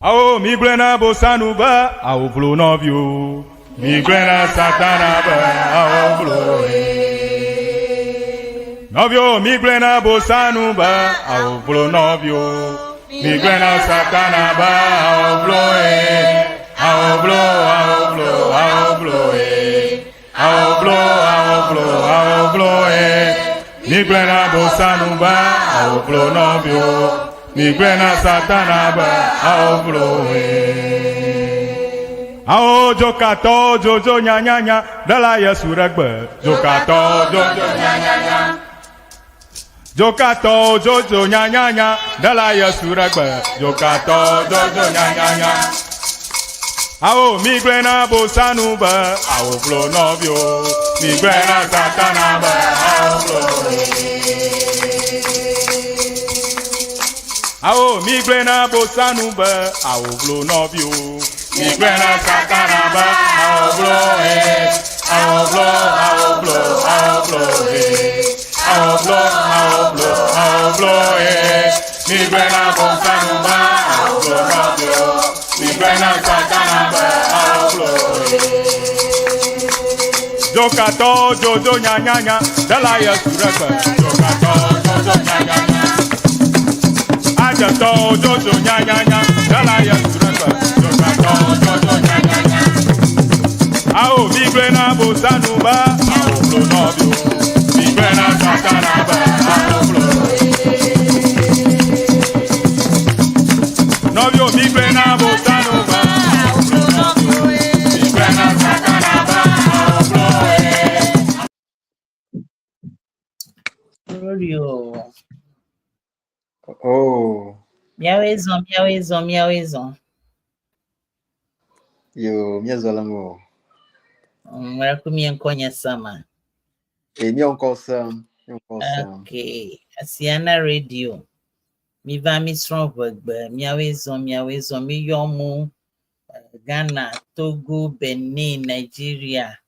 Awo migblɔe na Bosanu be awo vlo nɔviwo. Migblɔe na Satana be awo vlo nɔviwo. Migblɔe na Bosanu be awo vlo nɔviwo. Migblɔe na Satana be awo vlo awo vlo awo vlo awo vlo awo vlo awo vlo awo vlo. Migblɔe na Bosanu be awo vlo nɔviwo. Migblɔe na Satana be awo vlo. Awo dzokatɔwo dzodzo nyanyanya ɖela Yesu ɖe gbe. Dzokatɔwo dzodzo nyanyanya. Dzokatɔwo dzodzo nyanyanya ɖela Yesu ɖe gbe. Dzokatɔwo dzodzo nyanyanya. Awo migblɔe na Bosanu be awo vlo nɔviwo. Migblɔe na Satana be awo vlo. Awo migblɔe na Bosanu be awo vlo nɔviwo. Migblɔe na Satana be awo vlo awo vlo awo vlo awo vlo awo vlo awo vlo awo vlo. Migblɔe na Bosanu be awo vlo nɔviwo. Migblɔe na Satana be awo vlo. Dzokatɔwo dzodzo nyanyanya ɖela Yesu ɖe gbe. Dzokatɔwo dzodzo nyanyanya. Adzetɔwo dzodzo nyanyanya ɖela Yesu ɖe gbe. Dzokatɔwo dzodzo nyanyanya. Awo migblɔe na Bosanu be awo vlo nɔviwo. Migblɔe na Satana be awo vlo. Nɔviwo migblɔe na Bosanu be awo vlo nɔviwo. Migblɔe na Satana be awo vlo. Glorio. Oh, Míawoe zɔ, míawoe zɔ, míawoe zɔ. Yo, míezɔ le ŋu. Mɛku mi ŋkɔ nye Sama. E, míawo ŋkɔ sem, míawo ŋkɔ sem. Okay. Asiana Radio. Mi va mi srɔ̃ ʋegbe, míawoe zɔ, míawoe zɔ, mi yɔ mu Ghana, Togo, Benin, Nigeria.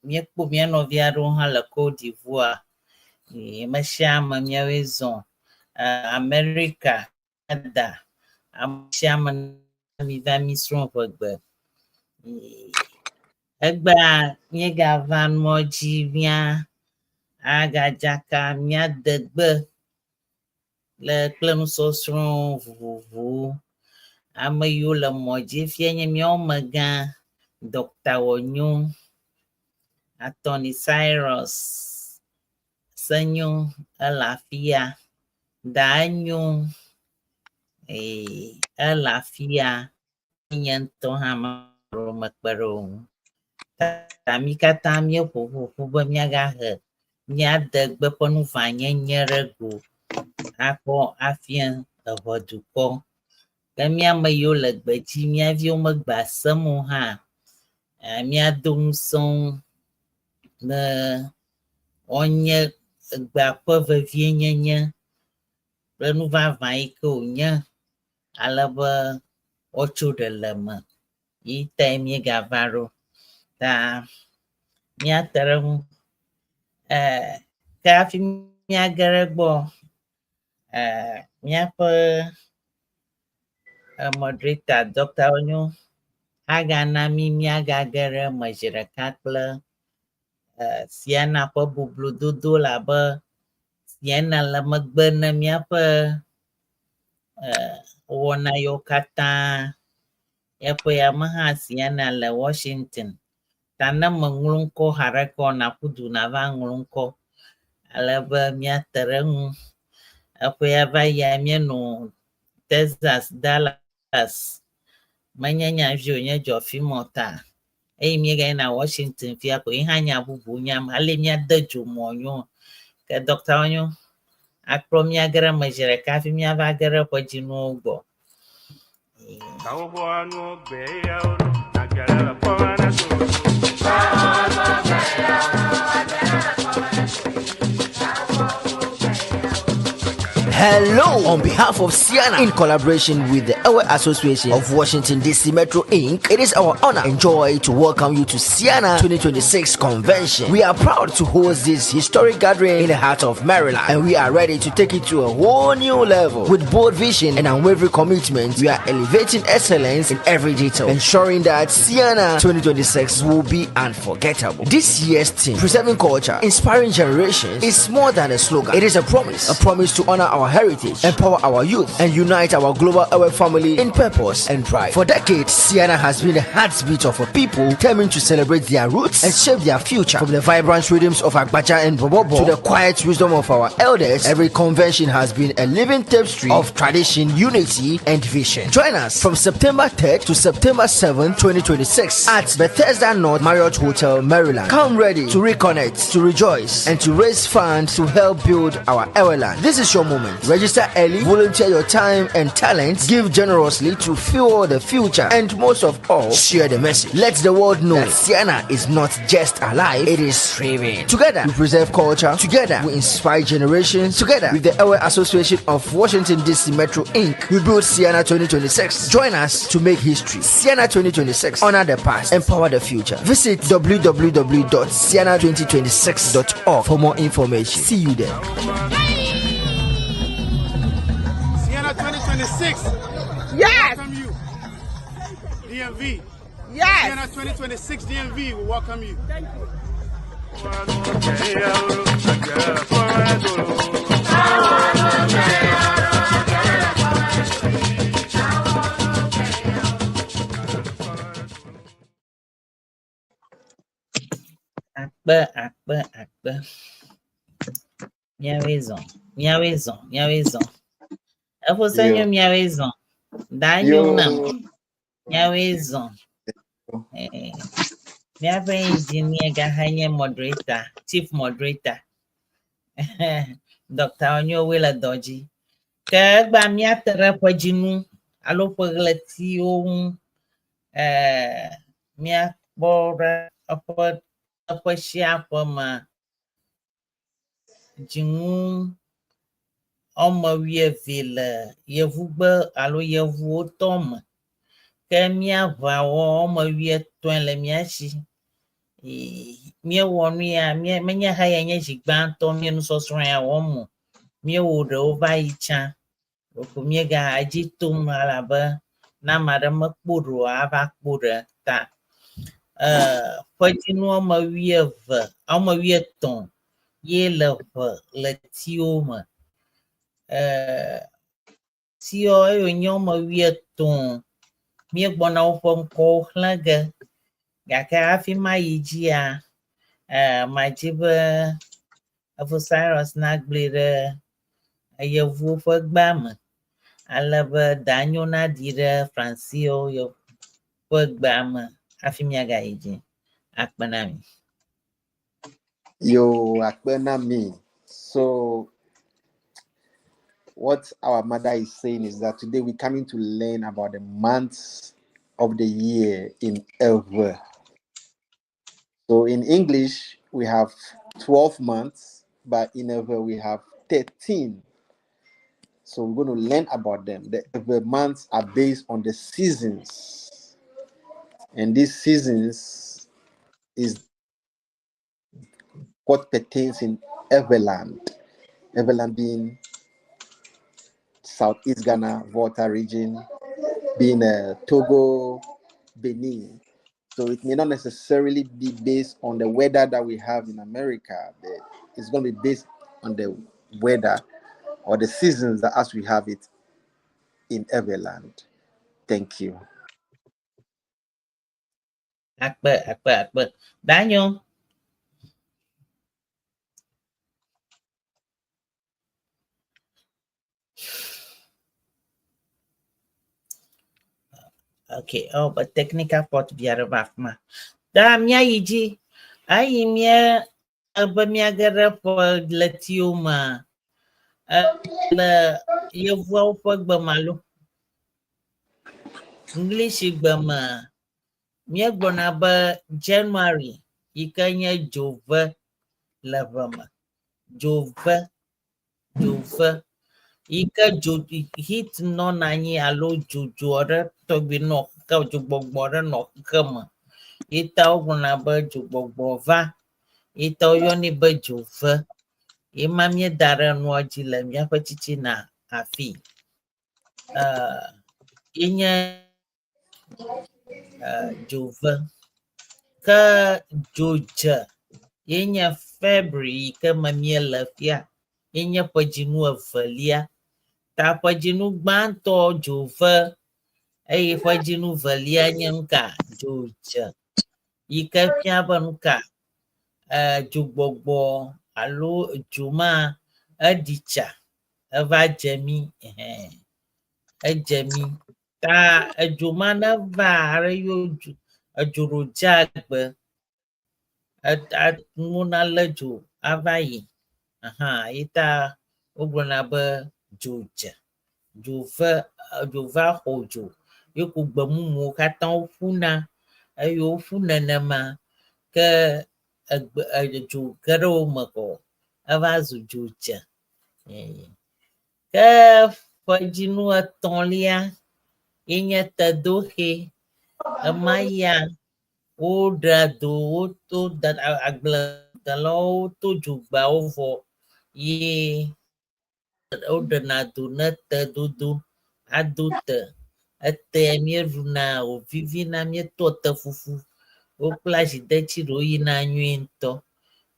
Míekpɔ mía nɔvi aɖewo hã le Cote d'Ivoire. Ame sia ame míawoe zɔ. America, Canada. Ame sia ame mi va mi srɔ̃ ʋegbe. Egbea míegava nua dzi mía agadzaka mía degbe le kple nusɔsrɔ̃ vovovowo. Ame yiwo le mɔ dzi fia nye míawo megã Dr. Wonyo, Attorney Cyrus Senyo ele afia, Daenyo ele afia, nye ŋutɔ hã mekpe ɖe wo ŋu. Ta mí katã míeƒo ƒu be míagahe mía degbe ƒe nuvãnyenye ɖe go akpɔ afia eʋedukɔ. Ke mía ame yiwo le gbedzi, mía viwo megbea sem o hã, míado ŋusẽ wo be woanye egbea ƒe vevienyenye kple nu vavã yi ke wònye ale be woatso ɖe le eme. Yi tae míegava ɖo. Ta míate ɖe eŋu. Ke hafi míage ɖe egbɔ, míaƒe moderator Dr. Onyo agana mí míagage ɖe eme zi ɖeka kple Siena ƒe boblododo elabe Siena le megbe ne míaƒe wɔna yiwo katã. Eƒe ya me hã Siena le Washington. Ta ne meŋlɔ ŋkɔ haɖeke o naƒu du nava ŋlɔ ŋkɔ ale be míate ɖe eŋu. Eƒe ya va yia míenɔ Texas, Dallas. Menye nyavi o, nye dzɔfimɔ ta. Eye míegayina Washington fia ko yi hã nya bubu nyam ale míade dzo mɔ nyo. Ke Dr. Onyo akplɔ míage ɖe eme zi ɖeka hafi míava ge ɖe eƒe dzinuwo gbɔ. Hello! On behalf of Siena, in collaboration with the Ewe Association of Washington DC Metro Inc., it is our honor and joy to welcome you to Siena 2026 Convention. We are proud to host this historic gathering in the heart of Maryland, and we are ready to take it to a whole new level. With bold vision and unwavering commitment, we are elevating excellence in every detail, ensuring that Siena 2026 will be unforgettable. This year's theme, Preserving Culture, Inspiring Generations, is more than a slogan. It is a promise, a promise to honor our heritage, empower our youth, and unite our global Ewe family in purpose and pride. For decades, Siena has been the heartbeat of a people determined to celebrate their roots and shape their future. From the vibrant rhythms of Agbaja and Bobobo to the quiet wisdom of our elders, every convention has been a living tapestry of tradition, unity, and vision. Join us from September 3rd to September 7th, 2026 at Bethesda North Marriott Hotel, Maryland. Come ready to reconnect, to rejoice, and to raise funds to help build our Eweland. This is your moment. Register early, volunteer your time and talents, give generously to fuel the future, and most of all, share the message. Let the world know that Siena is not just alive, it is thriving. Together, we preserve culture. Together, we inspire generations. Together, with the Ewe Association of Washington, D.C. Metro Inc., we build Siena 2026. Join us to make history. Siena 2026. Honor the past, empower the future. Visit www.siena2026.org for more information. See you there. Siena 2026. Yes. Welcome you. DMV. Yes. Siena 2026 DMV we welcome you. Thank you. Akpe, akpe, akpe. Míawoe zɔ, míawoe zɔ, míawoe zɔ. Eƒo se Yo. nyo míawoe zɔ. Da nyo Yo. nam. Míawoe zɔ. Eh, míaƒe engineer gaha nye moderator, chief moderator. Dr. Onyowe le dɔ dzi. Ke egbea míate ɖe ƒe dzinu alo ƒe ɣletiwo ŋu. Eh, míakpɔ ɖe eƒe eƒe sia ƒe me dzinu woame wuieve le yevugbe alo yevuwo tɔ me. Ke míaʋawɔ woame wuietɔ̃e le mía si. Míewɔ nu ya, menye heya nye zi gbãtɔ míe nusɔsrɔ̃ ya wɔm o. Míewɔ ɖewo va yi tsã. Ɖeko míega edzi tom elabe ne ame aɖe mekpɔ ɖe oa, ava kpɔ ɖe ta. Ƒe dzinu woame wuieve, woame wuietɔ̃ ye le ʋe ɣletiwo me. Ɣletiwo eye wònye woame wuietɔ̃, míegbɔna woƒe ŋkɔwo xlẽ ge. Gake hafi mayi dzia, madzi be Efo Cyrus nagblɔe ɖe yevuwo ƒe gbea me ale be danyo naɖi ɖe Fransewo ƒe gbea me hafi míagayi dzi. Akpe na mi. Yo, akpe na mi. So, what our mother is saying is that today we're coming to learn about the months of the year in Ewe. So in English, we have 12 months, but in Ewe we have 13. So we're going to learn about them. The Ewe months are based on the seasons. And these seasons is what pertains in Eweland. Eweland being Southeast Ghana, Volta region, being Togo, Benin. So it may not necessarily be based on the weather that we have in America, but it's going to be based on the weather or the seasons that as we have it in Eweland. Thank you. Akpe, akpe, akpe. Daniel. Okay, oh, but technical part via ɖe va afi ma. Ta míayi dzi. Eyi mía ebe míage ɖe ƒe ɣletiwo mea, le yevuawo ƒe gbe me alo English gbe me, míegblɔna be January yi ke nye dzove le ʋe me. Dzove, dzove. Yi ke dzo heat nɔna anyi alo dzodzo aɖe tɔgbi nɔ xexe dzogbɔgbɔ aɖe nɔ xexe me. Ye ta wogblɔna be dzogbɔgbɔ va. Ye ta woyɔnɛ be dzove. Ye ma míeda ɖe nua dzi le míaƒe tsitsina afi. Ye nye dzove. Ke dzodze ye nye February yi ke me míele fia. Ye nye ƒedzinu evelia. Ta ƒedzinu gbãtɔ dzove eye ƒedzinu velia nye nuka? Dzodze. Yi ke fia be nuka? Dzogbɔgbɔ alo dzo ma eɖi tsa eva dze mí. Ɛhɛn. Edze mí. Ta edzo ma ne va aɖe yewo dzo edzo ɖo dze agbe nuwo nalé dzo ava yi. Aha ye ta wogblɔna be dzo dze. Dzo ve dzo va xɔ dzo ye ko gbemumuwo katã woƒuna eye woƒu nenema ke egbe edzo ge ɖe wo me ko eva zu dzo dze. Ke ƒedzinu etɔ̃lia ye nye tedoxe. Ema ya woɖea do woto agbledelawo to dzogbeawo vɔ ye woɖena do ne te dodo ado te. Etea míeɖuna wòvivina míetoa te fufu. Wokple azidetsi ɖewo yina nyuie ŋutɔ.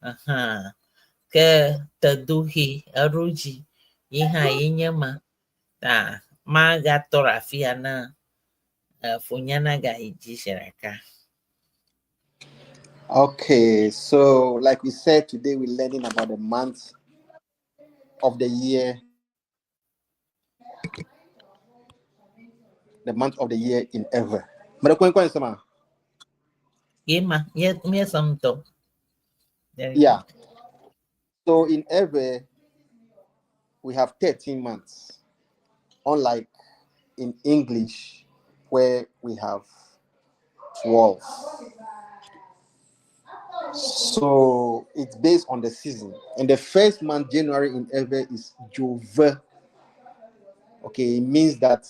Aha ke tedoxe eɖo dzi ye hã ye nye ma. Ta magatɔ ɖe afi ya na fonya nagayi dzi zi ɖeka. Okay, so like we said, today we're learning about the months of the year, the month of the year in Ewe. Ye ma, míesem ŋutɔ. There you Yeah. So in Ewe, we have 13 months, unlike in English, where we have 12. So it's based on the season. And the first month, January in Ewe, is Jove. Okay, it means that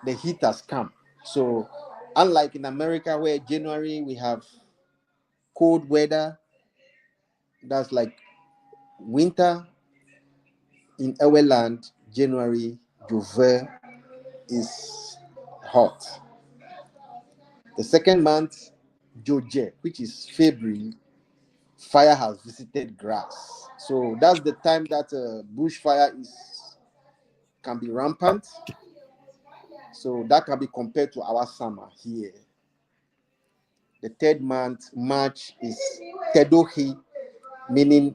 the heat has come. So unlike in America, where January we have cold weather, that's like winter. In our land, January, Jove is hot. The second month, Joje, which is February, fire has visited grass. So that's the time that bushfire is can be rampant. So that can be compared to our summer here. The third month, March, is Tedohi, meaning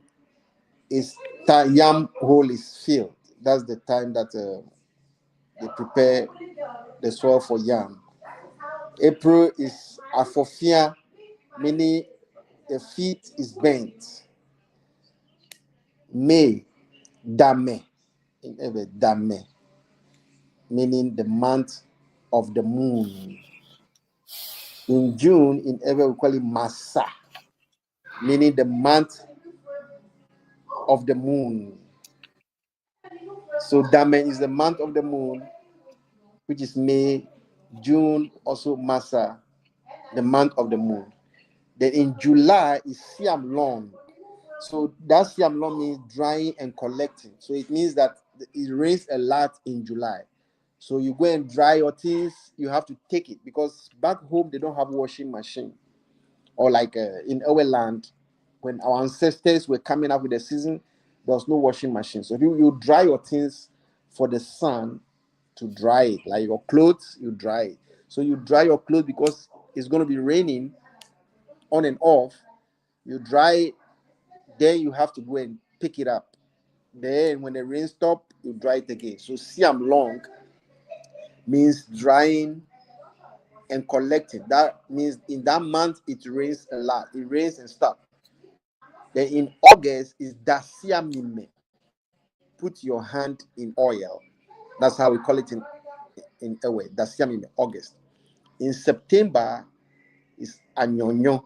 is yam hole is filled. That's the time that they prepare the soil for yam. April is Afofia, meaning the feet is bent. May, Dame, in Ewe, Dame, meaning the month of the moon. In June, in Ewe, we call it Masa, meaning the month of the moon. So Dame is the month of the moon, which is May, June, also Masa, the month of the moon. Then in July is Siam Long. So that Siam Long means drying and collecting. So it means that it rains a lot in July. So you go and dry your things, you have to take it because back home they don't have washing machine. Or like in our land, when our ancestors were coming up with the season, there was no washing machine. So if you dry your things for the sun to dry it, like your clothes, you dry it. So you dry your clothes because it's going to be raining on and off. You dry it, then you have to go and pick it up. Then when the rain stop, you dry it again. So Siam Long means drying and collecting. That means in that month it rains a lot. It rains and stop. Then in August is Dasia Mime. Put your hand in oil. That's how we call it in Ewe. Dasia Mime, August. In September is Anyonyo,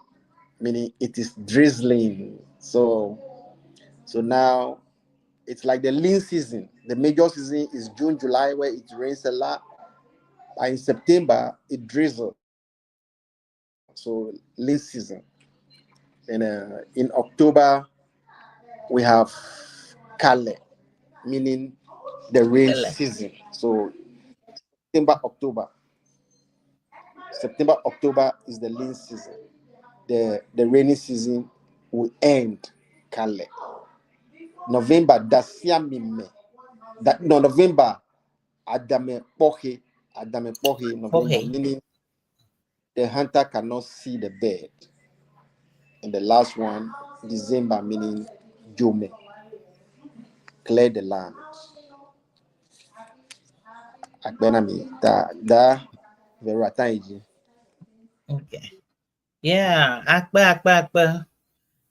meaning it is drizzling. So now it's like the lean season. The major season is June, July, where it rains a lot. And in September, it drizzles. So lean season. And in October, we have Kale, meaning the rain Kale. season. So September, October. September, October is the lean season. The rainy season will end Kale. November, Dasiamime. That no November, Adame Pohe, Adame Pohe, November, Pohe. meaning the hunter cannot see the bird. And the last one, December, meaning Jome, clear the land. Akpenami, da da verataiji. Okay. Yeah, akpe akpe akpe.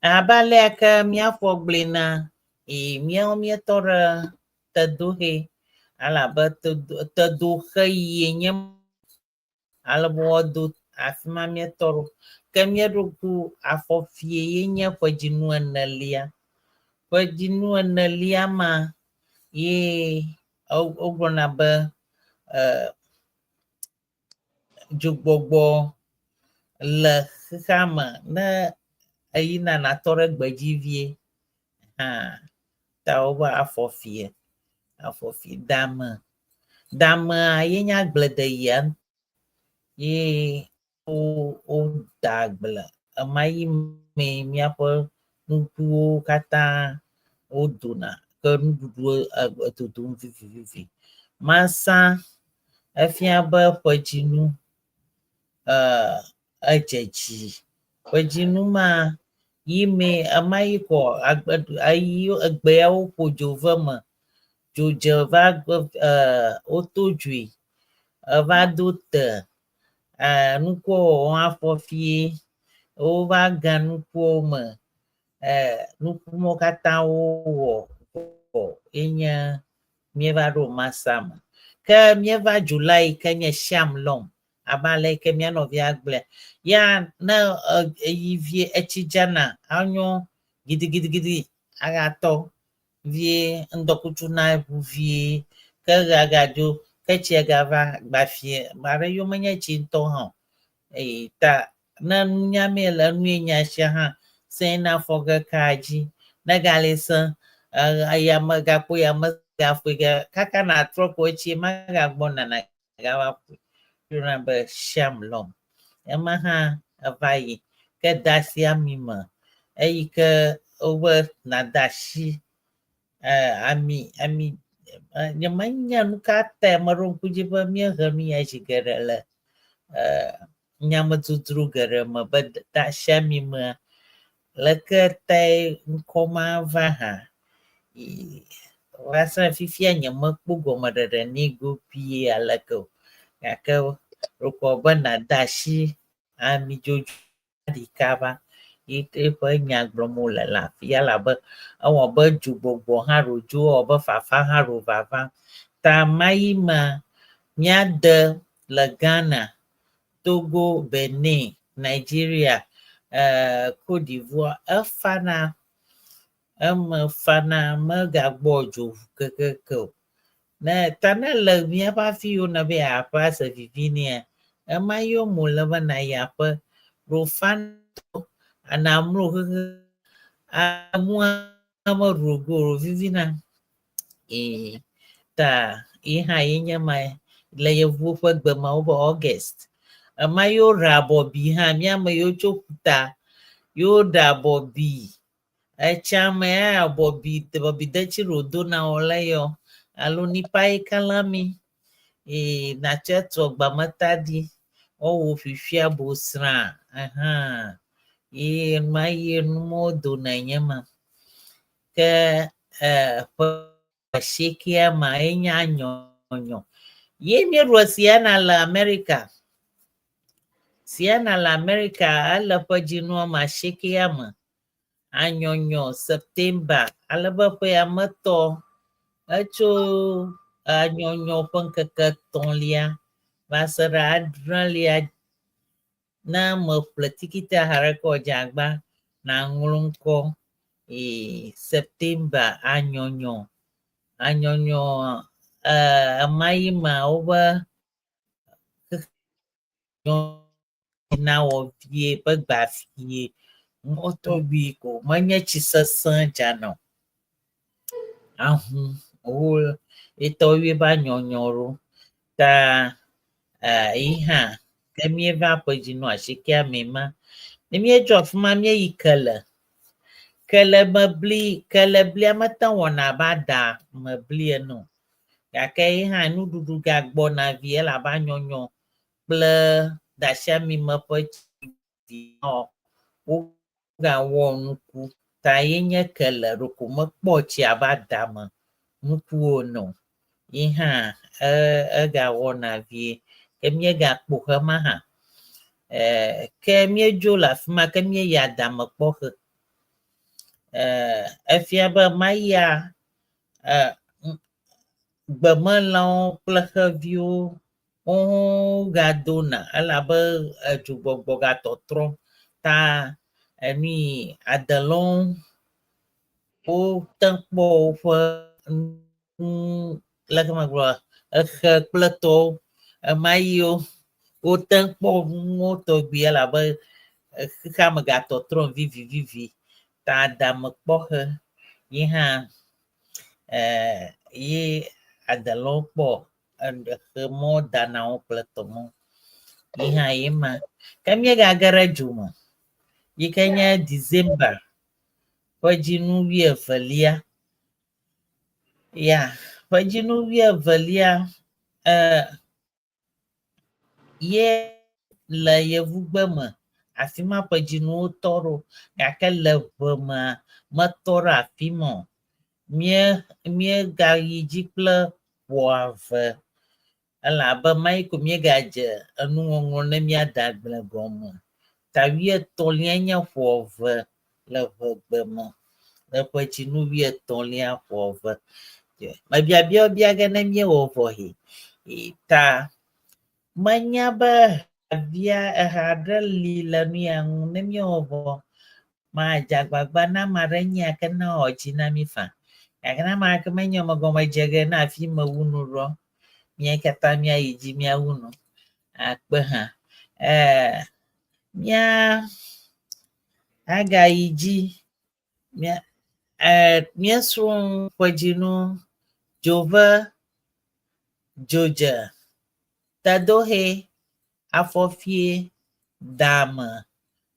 Abe alea ke míaƒo gblɔe na e míawo míetɔ ɖe tedoxe alabe tedo tedoxe yie nye ale be woado afi ma míetɔ ɖo. Ke míeɖo ŋku afɔfie ye nye ƒedzinu enelia. Ƒedzinu enelia ma ye wogblɔna be dzogbɔgbɔ le xexea me ne eyina natɔ ɖe gbedzi vie hã ta wobe afɔfie afɔfie dame damea ye nye agbledeyia ye wo woda agble ema yi mee míaƒe nukuwo katã wodona ke nuɖuɖu edodom vivivi. Masa efia be ƒedzinu edze dzi. Ƒedzinu ma yi mee ema yi kɔ agbe eyi egbeawo ƒo dzo ve me. Dzo dze va woto dzoe eva do te nukuwo wɔwɔm afɔfie wova ge nukuwo me nuku mawo katã wowɔ vɔ ye nye míeva ɖo masa me. Ke míeva July yi ke nye Shamlom abe ale yi ke mía nɔvia gblɔe. Ya ne eyi vie etsi dzana anyo gidigidigidi agatɔ vie ŋdɔkutsu na ʋu vie ke ɣea gadzo ke tsia gava gbafie ame aɖe yiwo menye tsi ŋutɔ hã o. Eye ta ne nunya mee le nue nya sia hã sẽ na afɔ ge ka dzi ne gale sẽ eyame gakpo yame gaƒoe ge kaka natrɔ ko etsi magagbɔ nana gava ƒoe. Woyɔna be Shamlom. Ema hã eva yi ke de asi ami me eyi ke wobe nade asi ami ami nyemenya nu ka tae meɖo ŋku dzi be míehe nu ya zi geɖe le nyamedzodzro geɖe me be de asi ami mea leke tae ŋkɔ ma va hã. Va se ɖe fifia nyemekpɔ gɔmeɖeɖe nɛ gobie aleke o. Gake wokɔ be nade asi ami dzodzo ɖeka va ye eƒe nya gblɔm wole le afia elabe ewɔ abe dzogbɔgbɔ hã ɖo dzo, ewɔ abe fafa hã ɖo vava. Ta ma yi mea míade le Ghana, Togo, Benin, Nigeria, Cote d'Ivoire efana eme fana megagbɔ dzo kekeke o. Ne ta ne le míaƒe afi yiwo nebe yeaƒe ase vivi nɛa, ema yom wòle be nàyi aƒe ɖo fana namlo xexe amua meɖu go o vivina. Ee, ta ye hã ye nye ma le yevuwo ƒe gbe me wobe August. Ema yiwo ɖe abɔbi hã mía ame yiwo tso ƒuta yiwo ɖe abɔbi etsia me abɔbi bɔbidetsi ɖe wodona wo le yɔ alo nipa yi kalã mi ee natsɔe tu agbametadi woawɔ fifia bosrã ehã ye ma ye numawo dona nye ma. Ke ƒe asiekea ma enye anyɔnyɔ. Ye míeɖu Sienna le Amerika. Sienna le Amerika ele ƒe dzinu woame asiekea me. Anyɔnyɔ September alebe ƒe ya me tɔ etso anyɔnyɔ ƒe ŋkeke etɔ̃lia va se ɖe adrelia ne meƒle tikiti haɖeke o dze agba naŋlɔ ŋkɔ ee September anyɔnyɔ. Anyɔnyɔ ema yi mea wobe nawɔ vie ƒe gba vie mɔ tɔgbi ko menye tsi sesẽ dzana o. Ahu wo etɔwo va nyɔnyɔ ɖo ta yi hã ke míeva ƒe dzinu asikea me ma. Ne míetso afi ma míeyi kele. Kele me bli kele blia mete ŋu wɔna abe ada me bli ene o gake ye hã nuɖuɖu gagbɔna vie elabe anyɔnyɔ kple dasiamime ƒe tsi wogawɔ nuku ta ye nye kele ɖeko mekpɔ tsi abe ada me nukuwo ene o. Ye hã egawɔna vie. Ke míegakpo xema hã. Ke míedzo le afi ma ke míeyi adame kpɔ xe. Efia be mayia gbemelãwo kple xeviwo wogadona elabe edzogbɔgbɔ gatɔtrɔm ta enu yi adelɔ̃wo wote kpɔ woƒe nu leke magblɔ exe kple tɔwo emayiwo wote kpɔ nuwo tɔgbi elabe xexea me gatɔtrɔm vivivivi ta adamekpɔxe yi hã ye adelɔ̃wo kpɔ exe mɔ dana wo kple tɔ mɔ. Yi hã ye ma. Ke míegage ɖe dzo me yi ke nye December ƒe dzinu wuievelia. Ya ƒe dzinu wuievelia ye le yevugbe me afi ma ƒe dzinuwo tɔ ɖo gake le ʋe mea metɔ ɖe afi ma o. Mía míegayi dzi kple ƒoa ve elabe mayi ko míegadze enuŋɔŋlɔ ne míade agble gɔme. Ta wuietɔ̃lia nye ƒoa ve le ʋegbe me le ƒe dzinu wuietɔ̃lia ƒoa ve. Mebiabia bia ge ne míewɔ vɔ he. Ta menya be via eha ɖe li le nu ya ŋu ne míewɔ vɔ madze agbagba ne ame aɖe nyia ke ne wɔ dzi na mí faa. Gake ne ame aɖeke menye o megɔme dze ge ne afi mewu nu ɖoa, mía katã míayi dzi míawu nu akpe hã. Mía agayi dzi mía míesrɔ̃ ƒe dzinu dzove, dzodze, tedoxe, afɔfie, dame,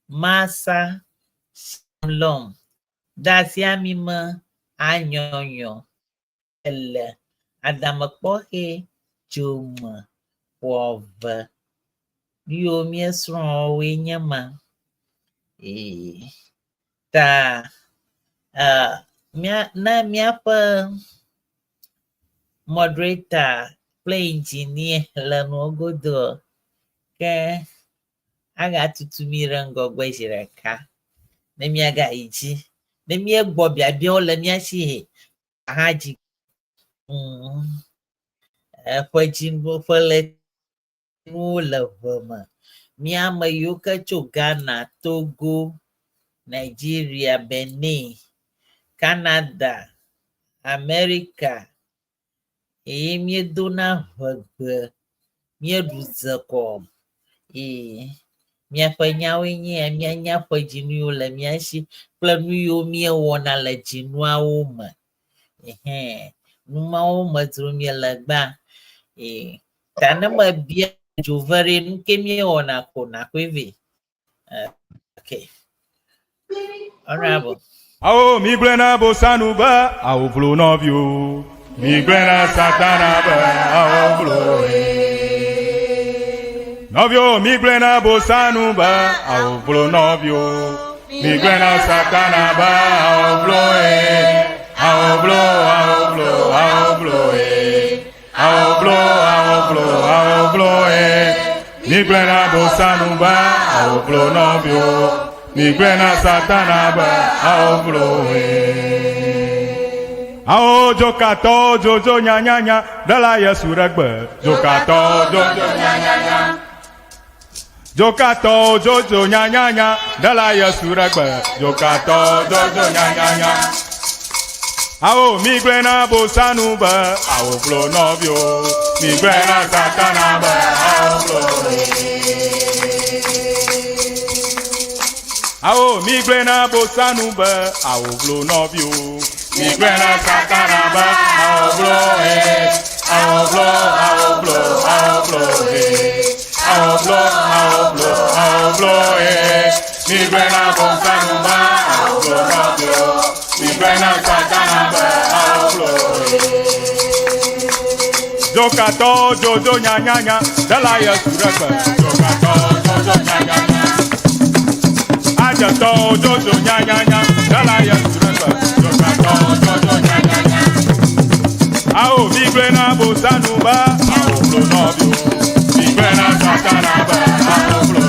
masa, shalom, dasiamime, anyɔnyɔ, ele, adamekpɔxe, dzome, ƒoave. Nu yiwo míesrɔ̃ woe nye ma. Ee, ta mía ne míaƒe moderator kple engineer le nua godoa, ke agatutu mí ɖe ŋgɔgbe zi ɖeka ne míagayi dzi. Ne míegbɔ biabiawo le mía si he hã dzi. Eƒe dzi ƒe le nuwo le ʋe me. Mía ame yiwo ke tso Ghana, Togo, Nigeria, Benin, Canada, America eye míedona ʋegbe, míeɖu ze kɔ eye míaƒe nyawoe nye ya, míanya ƒe dzinu yiwo le mía si kple nu yiwo míewɔna le dzinuawo me. Ehɛ, nu mawo me dzrom míele gbã. Ee, ta ne mebia dzove ɖe nu ke míewɔna ko nàkɔe vɛ. Okay. Honorable. Awo mi gblẽ na bosanu be awo vlo nɔviwo. Mi gblẽ na satana be awo vlo nɔviwo. Mi gblẽ na bosanu be awo vlo nɔviwo. Mi gblẽ na satana be awo vlo awo vlo awo vlo awo vlo awo vlo awo vlo awo vlo Mi gblẽ na bosanu be awo vlo nɔviwo. Mi gblẽ na satana be awo vlo Awo dzokatɔwo dzodzo nyanyanya ɖela Yesu ɖe gbe. Dzokatɔwo dzodzo nyanyanya. Dzokatɔwo dzodzo nyanyanya ɖela Yesu ɖe gbe. Dzokatɔwo dzodzo nyanyanya. Awo mi gblẽ na bosanu be awo flo nɔviwo. Mi gblẽ na satana be awo flo. Awo mi gblẽ na bosanu be awo flo nɔviwo. Mi gblẽ na satana be awo flo he. Awo flo awo flo awo flo he. Awo flo awo flo awo flo he. Mi gblẽ na bosanu be awo flo nɔviwo. Mi gblẽ na satana be awo flo he. Dzokatɔ dzodzo nyanyanya ɖela Yesu ɖe gbe. Dzokatɔ dzodzo nyanyanya. Adzetɔ dzodzo nyanyanya ɖela Yesu ɖe gbe. Dzokatɔ dzodzo nyanyanya. Awo mi gblẽ na bosanu be awo flo nɔviwo. Mi gblẽ na satana be awo flo.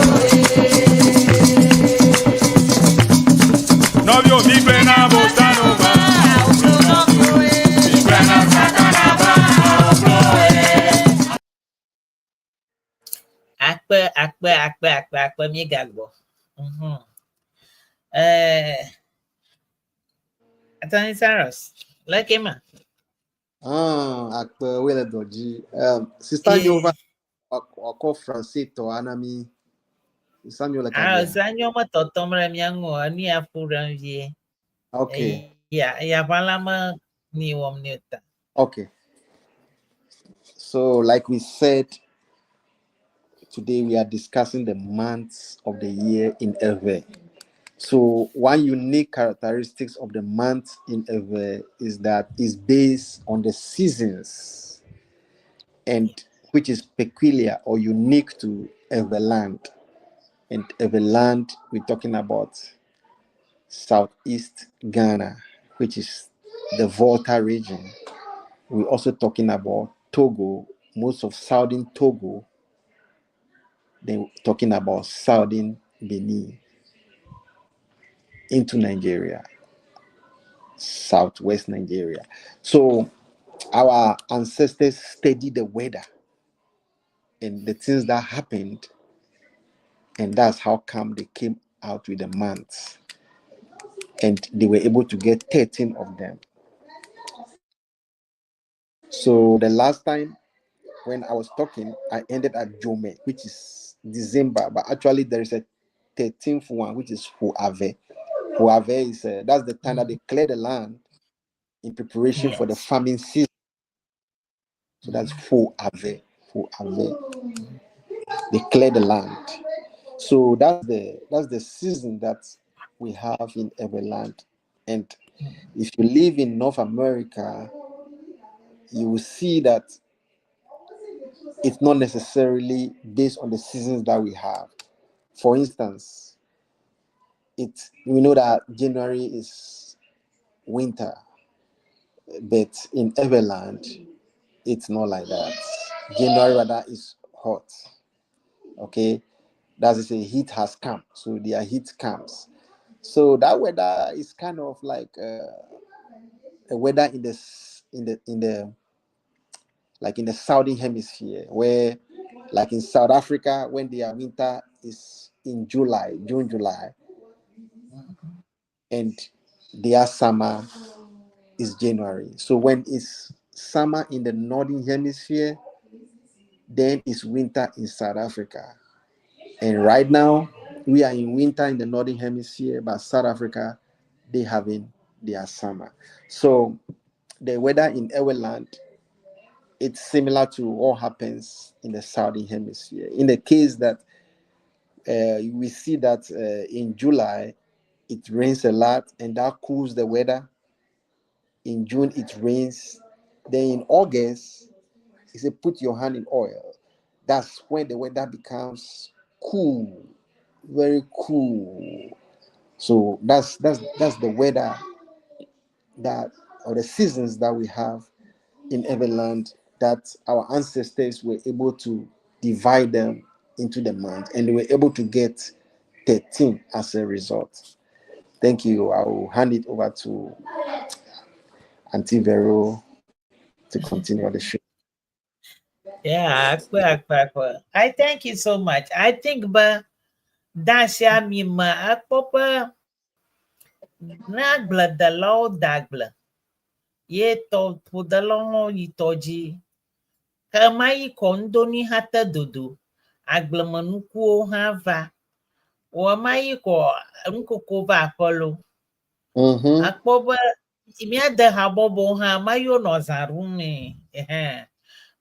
Nɔviwo mi gblẽ na bosanu be awo flo nɔviwo. Mi gblẽ na satana be awo flo. Akpe, akpe, akpe, akpe, akpe, míegagbɔ. Attorney Cyrus, leke ma? Ah, akpe wele dɔ dzi. Sister Nyova wakɔ français tɔ ana mi. Sister Nyo le Ah, Sister Nyo me tɔtɔm ɖe mía ŋu o, enu ya ƒu ɖem vie. Okay. Ya, ya ʋã la me ni wɔm ni o ta. Okay. So, like we said, today we are discussing the months of the year in Ewe. So, one unique characteristics of the month in Ewe is that it's based on the seasons, and which is peculiar or unique to Ewe land. And Ewe land, we're talking about Southeast Ghana, which is the Volta region. We're also talking about Togo, most of southern Togo. Then talking about southern Benin into Nigeria, southwest Nigeria. So our ancestors studied the weather and the things that happened, and that's how come they came out with the months, and they were able to get 13 of them. So the last time when I was talking, I ended at Jome, which is December, but actually there is a 13th one, which is Huave. Huave is that's the time that they clear the land in preparation for the farming season. So that's Huave. Huave. They clear the land. So that's the season that we have in every land. And if you live in North America, you will see that it's not necessarily based on the seasons that we have. For instance, we know that January is winter, but in Everland, it's not like that. January rather is hot. Okay, that's to say heat has come, so their heat comes. So that weather is kind of like a weather in the southern hemisphere, where like in South Africa, when their winter is in July, June, July, and their summer is January. So when it's summer in the northern hemisphere, then it's winter in South Africa. And right now, we are in winter in the northern hemisphere, but South Africa, they having their summer. So the weather in Eweland, it's similar to what happens in the southern hemisphere. In the case that we see that in July, it rains a lot and that cools the weather. In June, it rains. Then in August, it said, put your hand in oil. That's when the weather becomes cool, very cool. So that's the weather that, or the seasons that we have in Everland, that our ancestors were able to divide them into the month, and they were able to get 13 as a result. Thank you. I will hand it over to Auntie Vero to continue the show. Yeah, I thank you so much. I think but dasha mi ma akpopa na gble de lo dagble. Ye tɔƒodelawo hã yi tɔ dzi. Ke ɣe ma ɣi kɔ ŋdonui hã te dodo. Agblemenukuwo hã va. Wɔ ɣe ma ɣi kɔ nukoko va aƒe lo. Akpɔ be míade habɔbɔwo hã ɣe ma ɣi wonɔ zã ɖum nɛ. Ɛhɛn.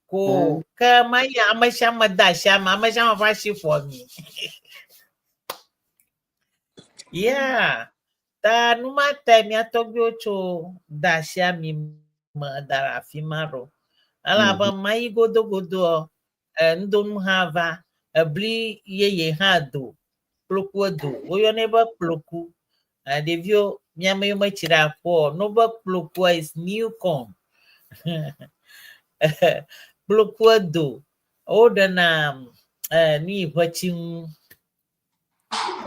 Ko ke ɣe ma ɣi ame sia ame de asi ame, ame sia ame ƒe asi ƒo ami. Yeah. Ta nu ma tae mía tɔgbuiwo tso de asi ami me da ɖe afi ma ɖo. Elabe ma yi godogodoɔ, ŋdonu hã va, ebli yeye hã do, kplokue do. Woyɔnɛ be kploku. Ɖeviwo, mía ame yiwo metsi ɖe aƒe o, ne wobe kplokua is new corn. Kplokue do. Woɖena nu yi ʋetsi ŋu.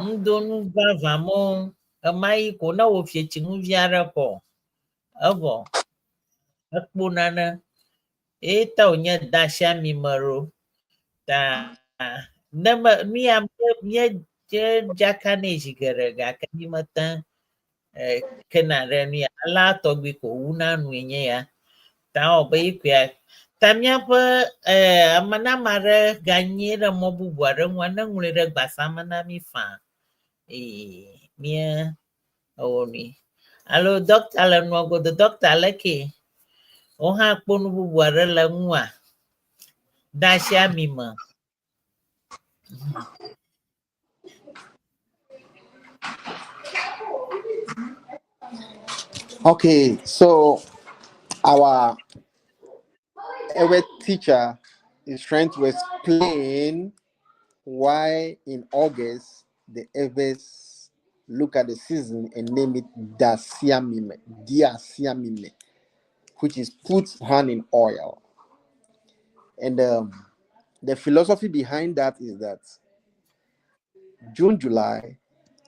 Ŋdonu vavã mɔ ɣemaɣi ko ne wò fietsi nu vi aɖe kɔ evɔ ekpo nane eye ta wònye de asi ami me ɖo ta ne me nu ya mía dzaka nɛ zi geɖe gake mi mete kena ɖe nu ya alea tɔgbi ko wuna nue nye ya ta ewɔ be yi koe ta míaƒe ame ne ame aɖe ganyi ɖe mɔ bubu aɖe ŋua ne ŋlɔe ɖe gbasa me na mí faa eye mía ewɔ nui. Alo dɔkta le nua godo dɔkta leke wo hã kpɔ nu bubu aɖe le ŋua de asi ami me. Okay, so our Ewe teacher is trying to explain why in August the Ewes look at the season and name it Dasiamime, Diasiamime, which is put hand in oil. And the philosophy behind that is that June, July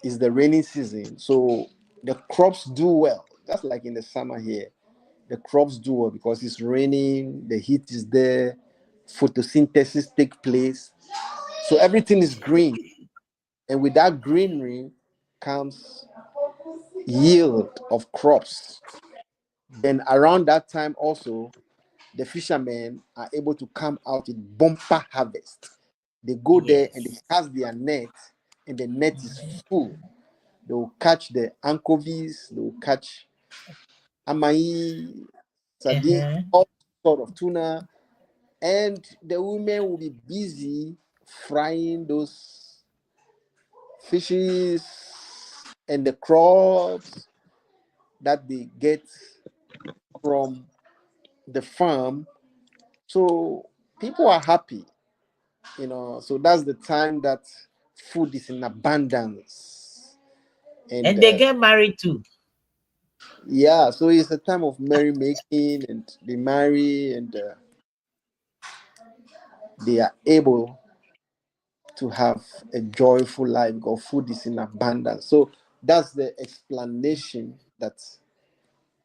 is the rainy season, so the crops do well. Just like in the summer here, the crops do well because it's raining, the heat is there, photosynthesis take place. So everything is green. And with that greenery comes yield of crops. Then around that time also, the fishermen are able to come out with bumper harvest. They go there and they cast their net, and the net is full. They will catch the anchovies, they will catch amai, sardine, all sort of tuna, and the women will be busy frying those fishes and the crops that they get from the farm. So people are happy, you know. So that's the time that food is in abundance. And, And they get married too. Yeah, so it's a time of merrymaking, and they marry, and they are able to have a joyful life because food is in abundance. So that's the explanation that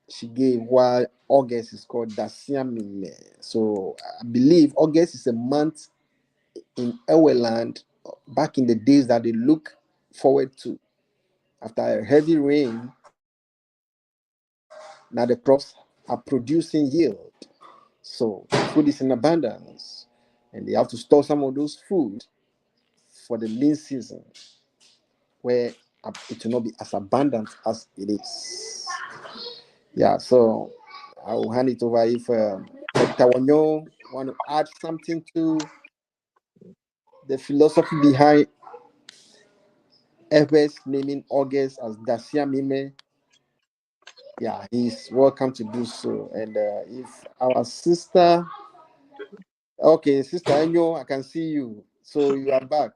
she gave why August is called Dasiamime. So I believe August is a month in Eweland back in the days that they look forward to. After a heavy rain, now the crops are producing yield. So food is in abundance, and they have to store some of those food for the lean season, where it will not be as abundant as it is. Yeah, so I will hand it over if Dr. Wanyo want to add something to the philosophy behind Ewes naming August as Dasiamime. Yeah, he's welcome to do so. And if our sister, okay, Sister Enyo, I can see you. So you are back.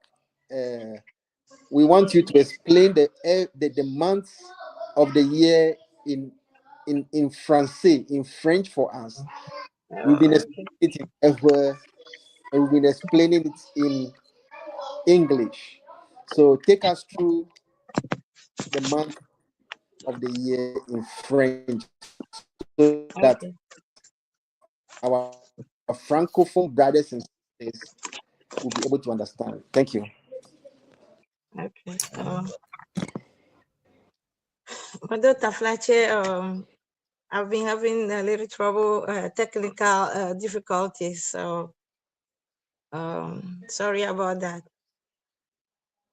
We want you to explain the months of the year in Francais, in French for us. We've been explaining it in Ewe, and we've been explaining it in English. So take us through the month of the year in French, so that our Francophone brothers and sisters will be able to understand. Thank you. Okay. Mado taflatse I've been having a little trouble, technical difficulties, so sorry about that.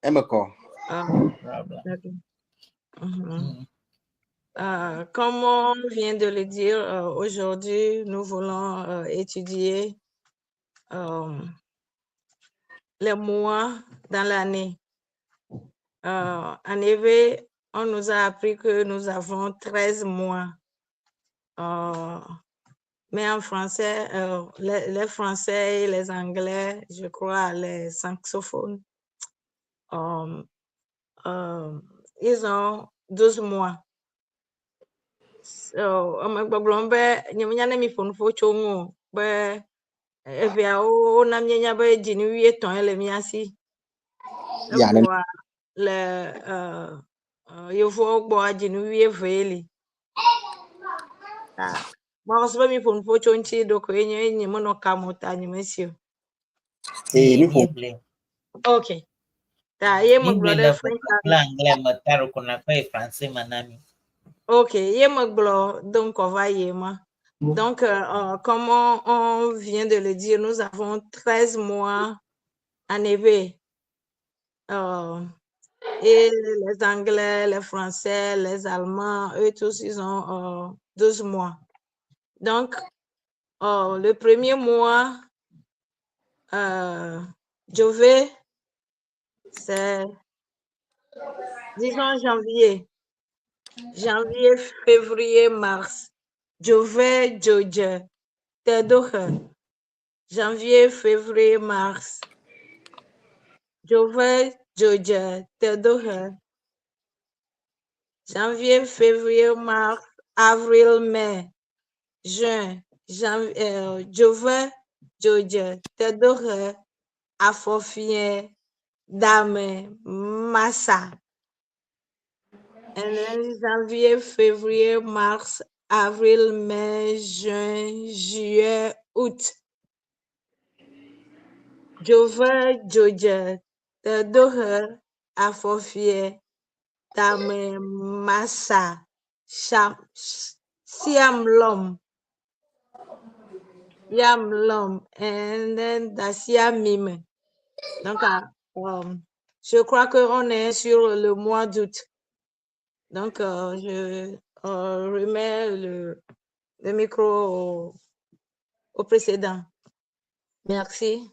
Emeko. Problem. Okay. Comme on vient de le dire, aujourd'hui, nous voulons étudier les mois dans l'année. En éwé, on nous a appris que nous avons 13 mois. Mais en français, les Français et les Anglais, je crois, les saxophones, ils ont 12 mois. So, ame gbɔgblɔm be nye menya ne mi ƒo nuƒo tso ŋu o be eveawo wona míenya be dzinu wuietɔ̃e le mía si. Evoa le yevuawo gbɔa dzinu wuievee li. Ah, mawɔ be mi ƒo nuƒo tso ŋuti ɖo koe nye nye menɔ kame o ta nye mesi o. Eh, mi ƒo. Míegblɔe. Ok. Ta ye megblɔ Míegblɔe ɖe le French kple anglais me ta ɖo ko nakpɔ yi français me na mi. Ok, ye megblɔ do ŋkɔ va yi ma. Donc, comme on vient de le dire, nous avons 13 mois en éwé. Et les Anglais, les Français, les Allemands, eux tous, ils ont 12 mois. Donc, le premier mois, Jové, c'est, disons, janvier. Janvier, février, mars. Jové, Djodje, Tedoche. Janvier, février, mars. Jové, Djodje, Tedoche. Janvier, février, mars, avril, mai, juin, janvier, Jové, Djodje, Tedoche, Afofie, Dame, Massa. And then janvier, février, mars, avril, mai, juin, juillet, août. Jové, Djodje, Tedoche, Afofie, Dame, Massa, Sham, Siamlom, Yamlom, and then Dacia Mime. Donc, je crois qu'on est sur le mois d'août. Donc, je remets le micro au précédent. Merci.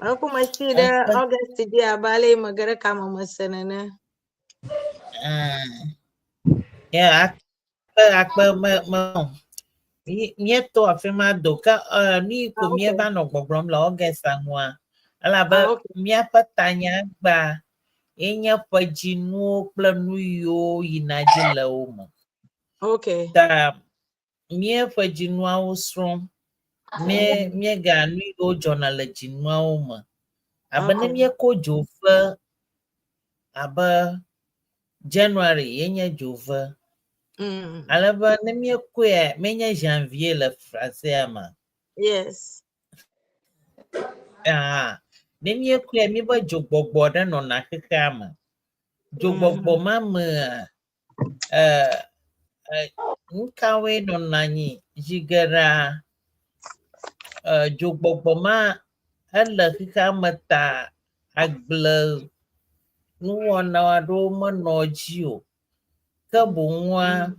Alors, comment est-ce que August dit à Bali, Magara Kama Masanana? Yeah, akpe akpe me me míeto afi ma do ke nu ko míeva nɔ gbɔgblɔm le August ŋua elabe míaƒe tanya gba ye nye ƒedzinuwo kple nu yiwo yina dzi le wo me. Ta míeƒe dzinuawo srɔ̃m mie míega nu yiwo dzɔna le dzinuawo me. Abe ne míekɔ dzove abe January ye nye dzove. Ale be ne míekɔe menye janvier le français me. Yes. Ah, ne míekɔe míebe dzogbɔgbɔ ɖe nɔna xexea me. Dzogbɔgbɔ ma mea, nu kawoe nɔna anyi zi geɖea dzogbɔgbɔ ma ele xexea me ta agble nuwɔna aɖewo menɔ edzi o. Ke boŋua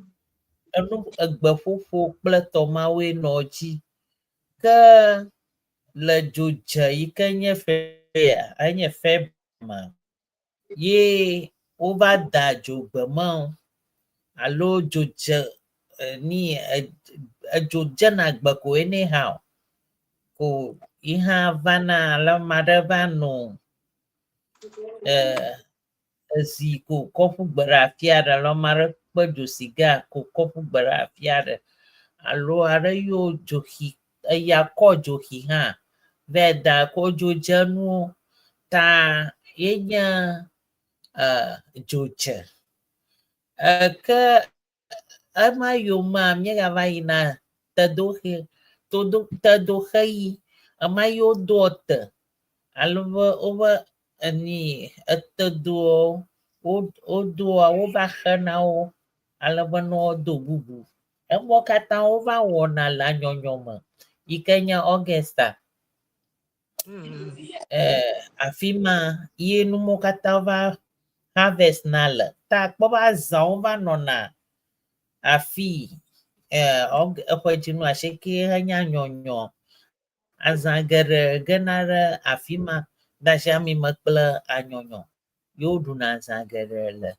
enu egbeƒoƒo kple tɔmawoe nɔ edzi. Ke le dzodze yi ke nye fea enye Feb me ye wova da dzogbe mawo alo dzodze ni edzo dzena gbe ko anyhow ko yi hã vana alo ame aɖe va nɔ ezi ko kɔ ƒu gbe ɖe afi aɖe alo ame aɖe kpe dzo siga ko kɔ ƒu gbe ɖe afi aɖe alo aɖe yiwo dzoxi eya kɔ dzoxi hã va da kɔ dzodzenuwo ta ye nye dzodze. Ke ema yomea míegava yina tedoxe todo tedoxeɣi ema yi wodoa te alo be wobe eni etedoa wodoa wova xena wo. Ale be ne woado bubu. Emɔ katã wova wɔna le anyɔnyɔ me yi ke nye Augusta. Afi ma ye numɔwo katã va harvest na le. Ta akpɔ be azãwo va nɔna afi eƒe dzinu asieke henye anyɔnyɔ. Azã geɖe gena ɖe afi ma de asi ami me kple anyɔnyɔ ye woɖuna azã geɖe le.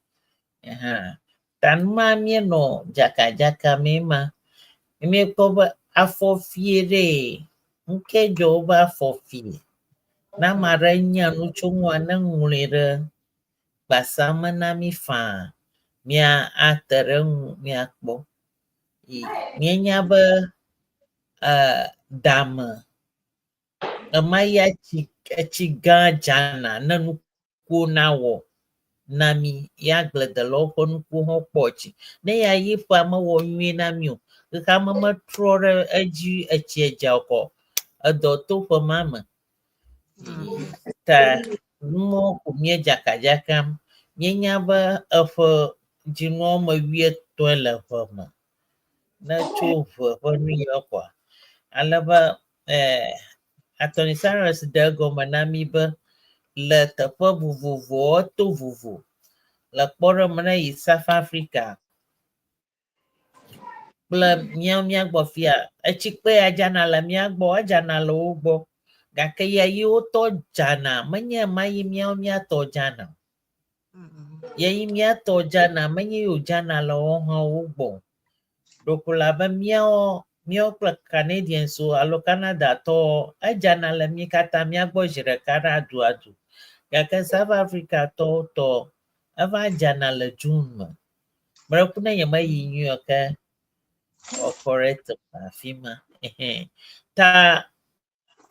Ehã. Ta numa míenɔ dzakadzaka mee ma. Míekpɔ be afɔfie ɖee. Ŋke dzɔ wobe afɔfie. Ne ame aɖe nya nu tso ŋua, ne ŋlɔe ɖe gbasa me na mí faa. Mía ate ɖe eŋu míakpɔ. Míenya be dame ɣemaɣia tsi etsi gã dzana ne nukuwo nawɔ na mí ye agbledelawo ƒe nukuwo hã kpɔ tsi. Ne ya yi ƒea mewɔ nyuie na mí o, xexeame metrɔ ɖe edzi etsia dza o kɔ edɔ to ƒe ma me. Ta numɔwo ko míedzakadzakam. Míenya be eƒe dzinu woame wuietɔ̃e le ʋe me. Ne tso ʋe ƒe nu ya kɔa, ale be Attorney Cyrus ɖe egɔme na mí be le teƒe vovovowo to vovo. Le kpɔɖeŋu ne yi South Africa kple míawo míagbɔ fia, etsikpe ya dzana le mía gbɔ, edzana le wo gbɔ. Gake ya yi wotɔ dzana, menye ma yi míawo míatɔ dzana o. Ya yi míatɔ dzana, menye yi wòdzana le woawo hã wo gbɔ o. Ɖeko le abe míawo míawo kple Canadians wo alo Canadatɔwo, edzana le mí katã míagbɔ zi ɖeka ɖe aduadu. Gake South Africa tɔwo tɔ, eva dzana le June me. Meɖe ne nyemeyi New York ke wɔ correct afi ma. Ta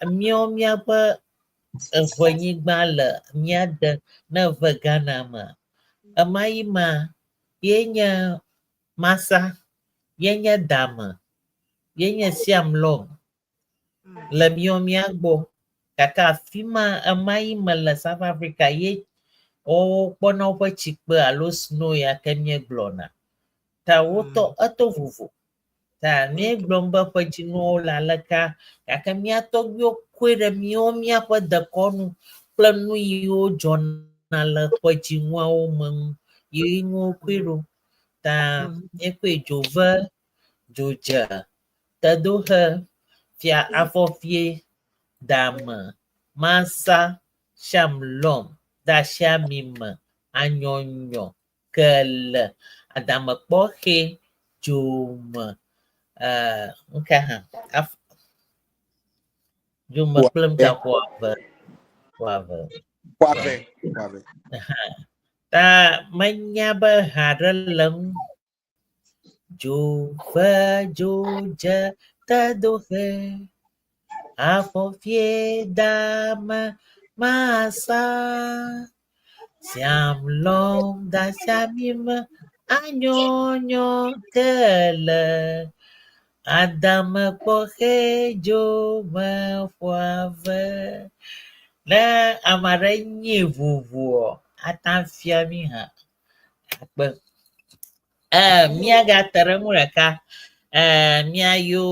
míawo míaƒe eʋenyigba le mía de ne eve Ghana me. Ɣemaɣi ma ye nye Masa, ye nye Dame, ye nye Siamlɔm le míawo mía gbɔ. Gake afi ma ɣemaɣi me le South Africa ye wokpɔna woƒe tsikpe alo snow ya ke míegblɔna. Ta wotɔ eto vovo. Ta míegblɔm be ƒe dzinuwo le aleka gake mía tɔgbuiwo koe ɖe míawo míaƒe dekɔnu kple nu yiwo dzɔna le ƒe dzinuawo me ŋu ye ŋu wokoe ɖo. Ta míekpɔe dzove, dzodze, tedoxe, fia afɔfie, dame, masa, shamlɔm, dasiamime, anyɔnyɔ, kele, adamekpɔxɛ, dzome, nuka hã? Dzome kple nuka ƒoave, ƒoave. Ƒoave, ƒoave. Ta menya be ha ɖe le ŋu. Dzove, dzodze, tedoxe, afɔfie, dame, masa, siamlɔm, dasiamime, anyɔnyɔ, kele, adamekpɔxɛ, dzome, ƒoave. Ne ame aɖe nyi vovoɔ, ate ŋu afia mí hã. Akpe. Míagate ɖe ŋu ɖeka. Míayo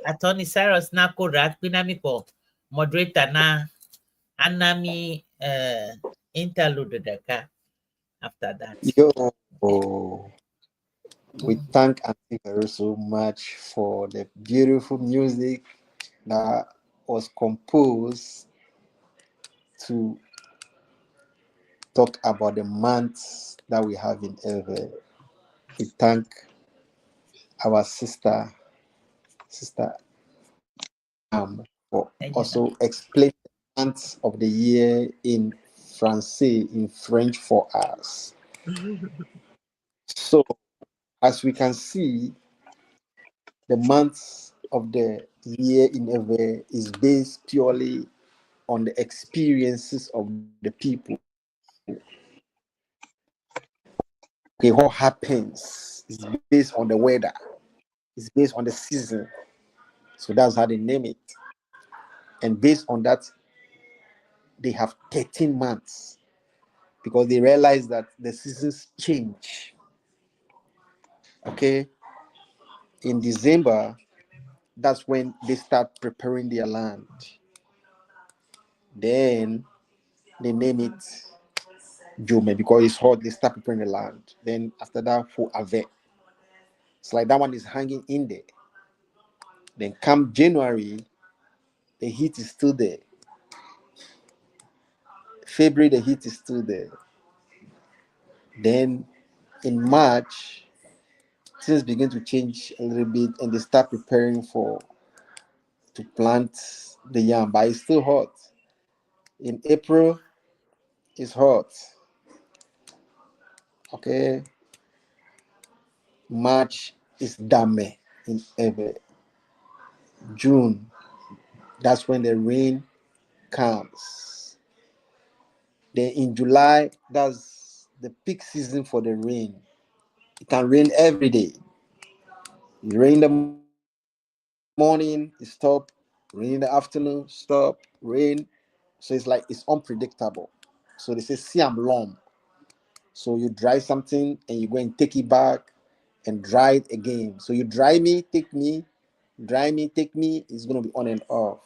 Attorney Cyrus nako ɖe akpi na mí kɔ moderator na ana mí interlude ɖeka after that. Yo, we thank Auntie Vero so much for the beautiful music that was composed to talk about the months that we have in Ewe. We thank our sister, Sister for Thank you. also explaining the months of the year in Francais, in French for us. So, as we can see, the months of the year in Ewe is based purely on the experiences of the people. Okay, what happens is based on the weather, it's based on the season. So that's how they name it. And based on that, they have 13 months. Because they realize that the seasons change. Okay. In December, that's when they start preparing their land. Then they name it Jome because it's hot. They start preparing the land. Then after that, for Ave. It's like that one is hanging in there. Then come January, the heat is still there. February, the heat is still there. Then in March, things begin to change a little bit and they start preparing for to plant the yam, but it's still hot. In April, it's hot. Okay. March is Dame in Ewe. June, that's when the rain comes. Then in July, that's the peak season for the rain. It can rain every day. It rain in the morning, it stop. Rain in the afternoon, stop. Rain. So it's like it's unpredictable. So they say siam lom. So you dry something and you go and take it back and dry it again. So you dry me, take me, dry me, take me. It's gonna be on and off.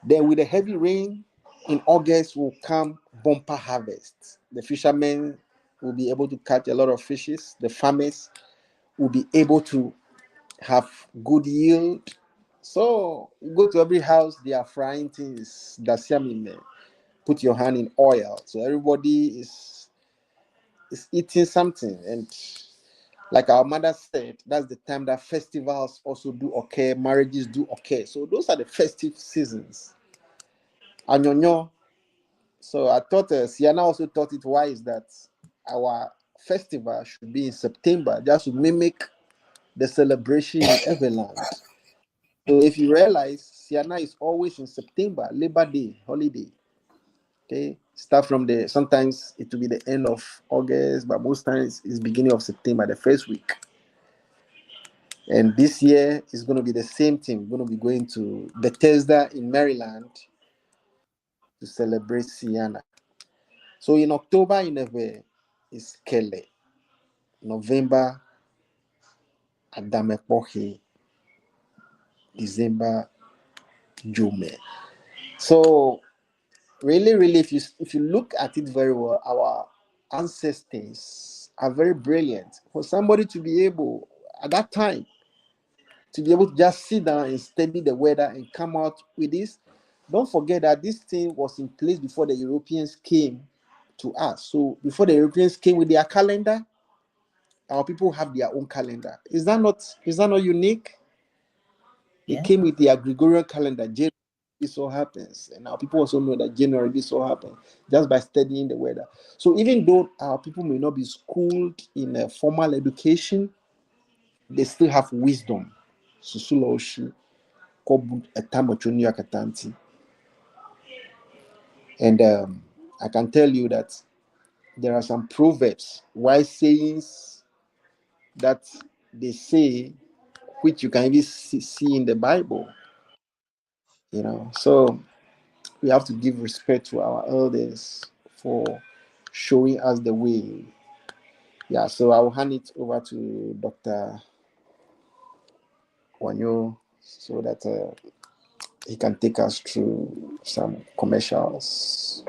Then with the heavy rain in August will come bumper harvest. The fishermen will be able to catch a lot of fishes. The farmers will be able to have good yield. So you go to every house, they are frying things. Put your hand in oil. So everybody is eating something. And like our mother said, that's the time that festivals also do occur, marriages do occur. So those are the festive seasons. Anyonyo. So I thought Ceana also thought it wise that our festival should be in September, just to mimic the celebration in Everland. So if you realize, Ceana is always in September, Labor Day, holiday. Okay, start from the, sometimes it will be the end of August, but most times it's beginning of September, the first week. And this year is going to be the same thing. We're going to be going to Bethesda in Maryland to celebrate Ceana. So in October, in Ewe, is Kele. November, Adamepohe. December, Jome. So really, really, if you look at it very well, our ancestors are very brilliant. For somebody to be able, at that time, to be able to just sit down and study the weather and come out with this. Don't forget that this thing was in place before the Europeans came to us. So before the Europeans came with their calendar, our people have their own calendar. Is that not unique? They came with their Gregorian calendar. January, this all happens. And our people also know that January, this all happens, just by studying the weather. So even though our people may not be schooled in a formal education, they still have wisdom. And I can tell you that there are some proverbs, wise sayings that they say, which you can even see in the Bible. You know, so we have to give respect to our elders for showing us the way. Yeah, so I will hand it over to Dr. Wanyo so that he can take us through some commercials.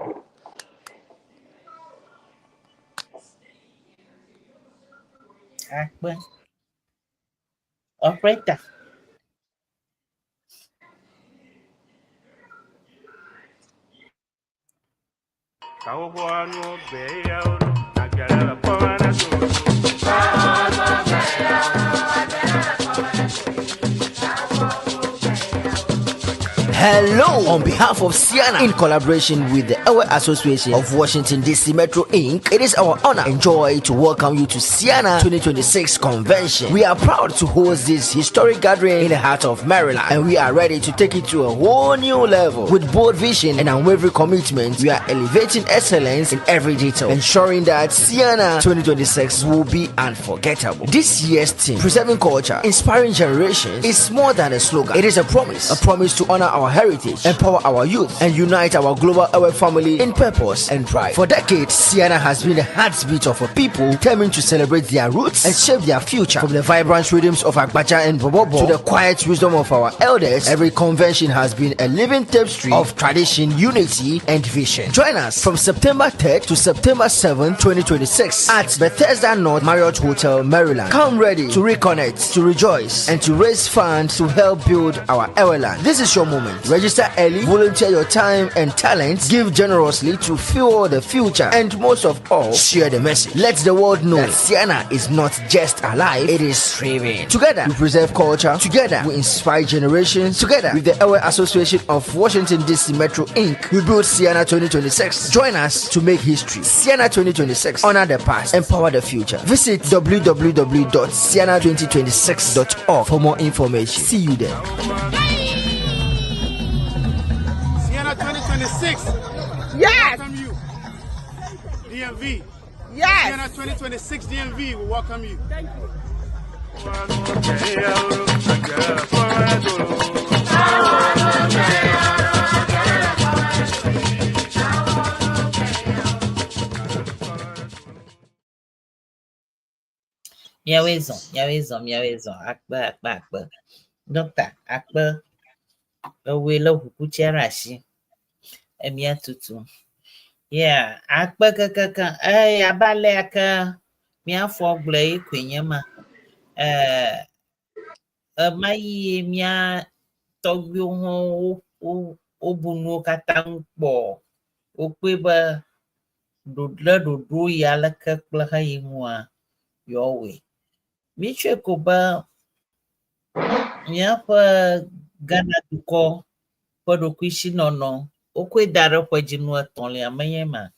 Operator. Hello! On behalf of Ceana, in collaboration with the Ewe Association of Washington DC Metro Inc., it is our honor and joy to welcome you to Ceana 2026 Convention. We are proud to host this historic gathering in the heart of Maryland, and we are ready to take it to a whole new level. With bold vision and unwavering commitment, we are elevating excellence in every detail, ensuring that Ceana 2026 will be unforgettable. This year's theme, Preserving Culture, Inspiring Generations, is more than a slogan. It is a promise to honor our heritage, empower our youth, and unite our global Ewe family in purpose and pride. For decades, Siena has been the heartbeat of a people determined to celebrate their roots and shape their future. From the vibrant rhythms of Agbaja and Bobobo to the quiet wisdom of our elders, every convention has been a living tapestry of tradition, unity, and vision. Join us from September 3rd to September 7th, 2026 at Bethesda North Marriott Hotel, Maryland. Come ready to reconnect, to rejoice, and to raise funds to help build our Eweland. This is your moment. Register early, volunteer your time and talents, give generously to fuel the future, and most of all, share the message. Let the world know that Siena is not just alive, it is thriving. Together, we preserve culture. Together, we inspire generations. Together, with the Ewe Association of Washington, D.C. Metro Inc., we build Siena 2026. Join us to make history. Siena 2026. Honor the past, empower the future. Visit www.siena2026.org for more information. See you there. Siena 2026. Yes. Welcome you. DMV. Yes. Siena 2026 DMV will welcome you. Thank you. Míawoe zɔ, míawoe zɔ, míawoe zɔ. Akpe, akpe, akpe. Ɖɔkta, akpe. Ewɔe lé ʋukutsia ɖe asi. Emía tutum. Yeah, akpe kekeake. Eye abe alea ke míafɔ gblɔe ye koe nye ma. Eh, ɣemaɣi mía tɔgbuiwo hã wo wo wobu nuwo katã ŋu kpɔ. Wokpɔe be ɖo le ɖoɖo yi aleke kple xeyi ŋua yewoawɔe. Mítsɔe ko be míaƒe Ghana dukɔ ƒe ɖokuisinɔnɔ wokɔe da ɖe ƒe dzinu etɔ̃lia menye ma.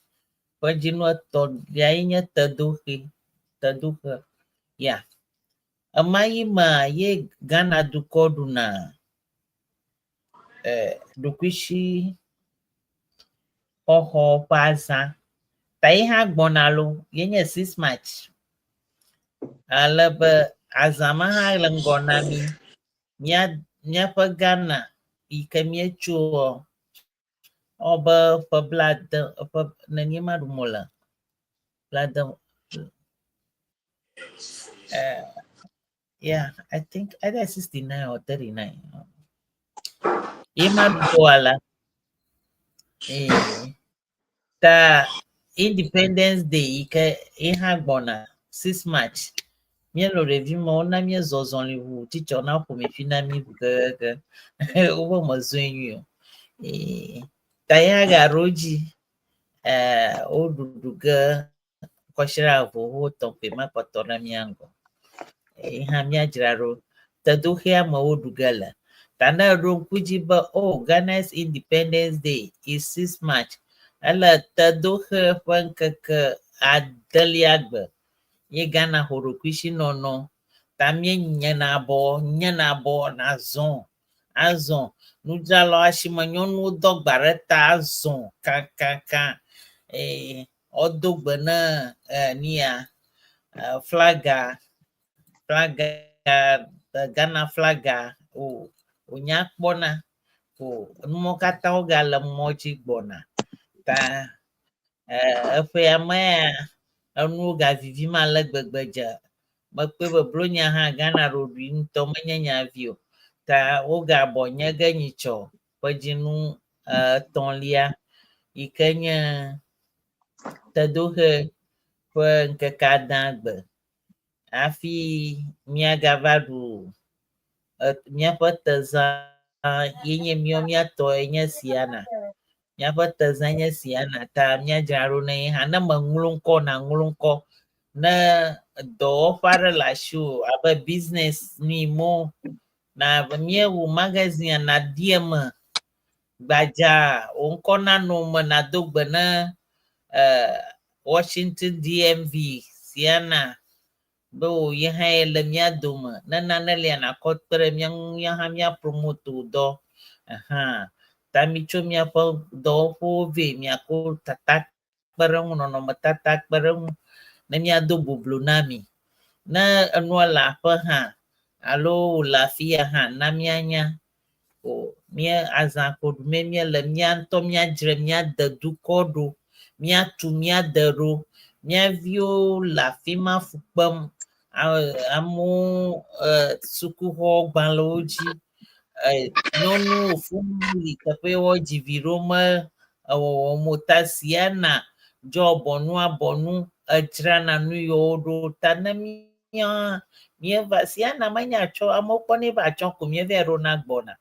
Ƒe dzinu etɔ̃lia ye nye tedoxe tedoxe ya. Ɣemaɣi mea ye Ghana dukɔ ɖuna ɖokuisi xɔxɔ ƒe azã. Ta ye hã gbɔna lo, ye nye 6 March. Ale be azã ma hã le ŋgɔ na mí. Mía míaƒe Ghana yi ke míetsoa ewɔ be ƒe blaade ƒe nenie ma ɖum wole? Blaade yeah, I think either 69 or 39. Ye ma ɖu la. Eh, ta Independence Day yi ke ye hã gbɔna 6 March. Míele ɖevi me wona míezɔ zɔli ʋu titsɔ na ƒome fi na mí ʋu kekeke. Wobe mezɔe nyuie o. Eh, ta ye hã gaɖo dzi eh, woɖuɖu ge kɔsiɖa vovovo tɔ̃ koe ma kpɔtɔ ɖe mía ŋgɔ. Ye hã míadzra ɖo. Tedoxea me woɖu ge le. Ta ne eɖo ŋku dzi be oh Ghana's Independence Day is 6 March. Ele tedoxe ƒe ŋkeke adelia gbe ye Ghana xɔ ɖokuisinɔnɔ. Ta míenyena abɔ, nyena abɔ nazɔ azɔ. Nudzralawo asime nyɔnuwo do agba ɖe ta azɔ kakaka. Ee wodo gbe ne nia flaga flaga Ghana flaga o wònya kpɔna o numɔwo katã wogale mɔ dzi gbɔna ta eƒea mea enuwo gavivim ale gbegbe dze. Mekpɔe be Blonya hã Ghana ɖoɖoe ŋutɔ menye nya vi o ta wogabɔ nye ge nyitsɔ ƒe dzinu etɔ̃lia yi ke nye tedoxe ƒe ŋkeke adea gbe hafi míagava ɖu míaƒe tezã ye nye míawo mía tɔe nye Siana. Míaƒe tezã nye Siana ta míadzra ɖo ne ye hã. Ne meŋlɔ ŋkɔ nàŋlɔ ŋkɔ. Ne dɔwɔƒe aɖe le asiwò abe business nui mo na míewu magazine nàdi eme gbadzaa wò ŋkɔ nanɔ eme nàdo gbe ne Washington DMV Siana be wò ye hã ye le mía dome. Ne nane lia nàkɔ kpe ɖe mía ŋu mía hã mía promote wò dɔ. Ehã ta mitso miaƒe dɔwɔƒewo vɛ miako tata kpe ɖe eŋu, nɔnɔmetata kpe ɖe eŋu ne míado boblo na mi. Ne enua le aƒe hã alo wòle afi ya hã na míanya o. Mía azã ko ɖumee míele mía ŋutɔ míadzre mía de dukɔ ɖo, míatu mía de ɖo. Mía viwo le afi ma fu kpem. Amewo sukuxɔ gbalẽwo dzi. Nyɔnuwo funu li teƒe woadzi vi ɖo me ewɔwɔm o. Ta Siana dzɔ bɔnua bɔnu edzrana nu yiwo ɖo ta ne mía míeva Siana menye atsɔ amewo kpɔnɛ be atsɔ ko míeva ɖona gbɔna.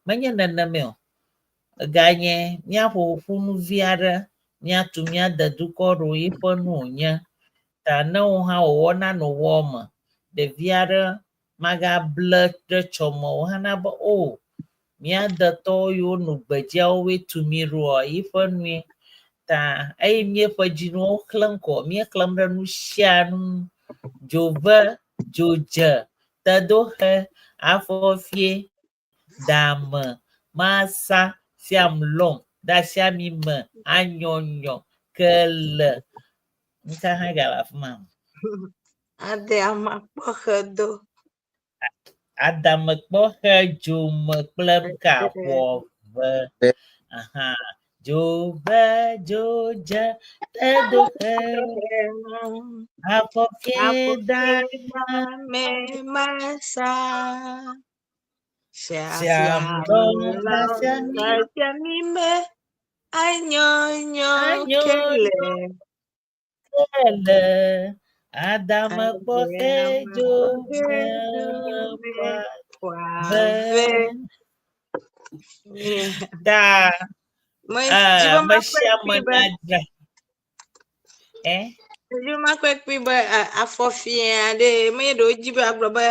Menye nenemae o. Eganye míaƒo ƒu nu vi aɖe míatu mía de dukɔ ɖo yiƒe nu wònye. Ta ne wò hã wòwɔ nane wɔ me, ɖevi aɖe magable ɖe tsɔme o hã na be o mía detɔwo yiwo nɔ gbedzia woe tu mí ɖoa yiƒe nue. Ta eye míeƒe dzinuwo xlẽm ko míexlẽm ɖe nu sia nu ŋu. Dzove, dzodze, tedoxe, afɔfie, dame, masa, siamlɔm, ɖasiamime, anyɔnyɔ, kele. Nuka hã gale afi ma? Adeamakpɔxedo. Adamekpɔxe, dzome kple nuka ƒoɔve. Aha. Dzove, dzodze, tedoxe, afɔfie, dame, masa. Siamlɔm, ɖasiami, Siamime, anyɔnyɔ, anyɔnyɔ, kele. Kele, adamekpɔxe, dzome, ƒoave. Ta ame sia ame nadzra. Eh? Dzi makɔe kpui be afɔfie aɖe menye ɖe wodzi be agblɔ be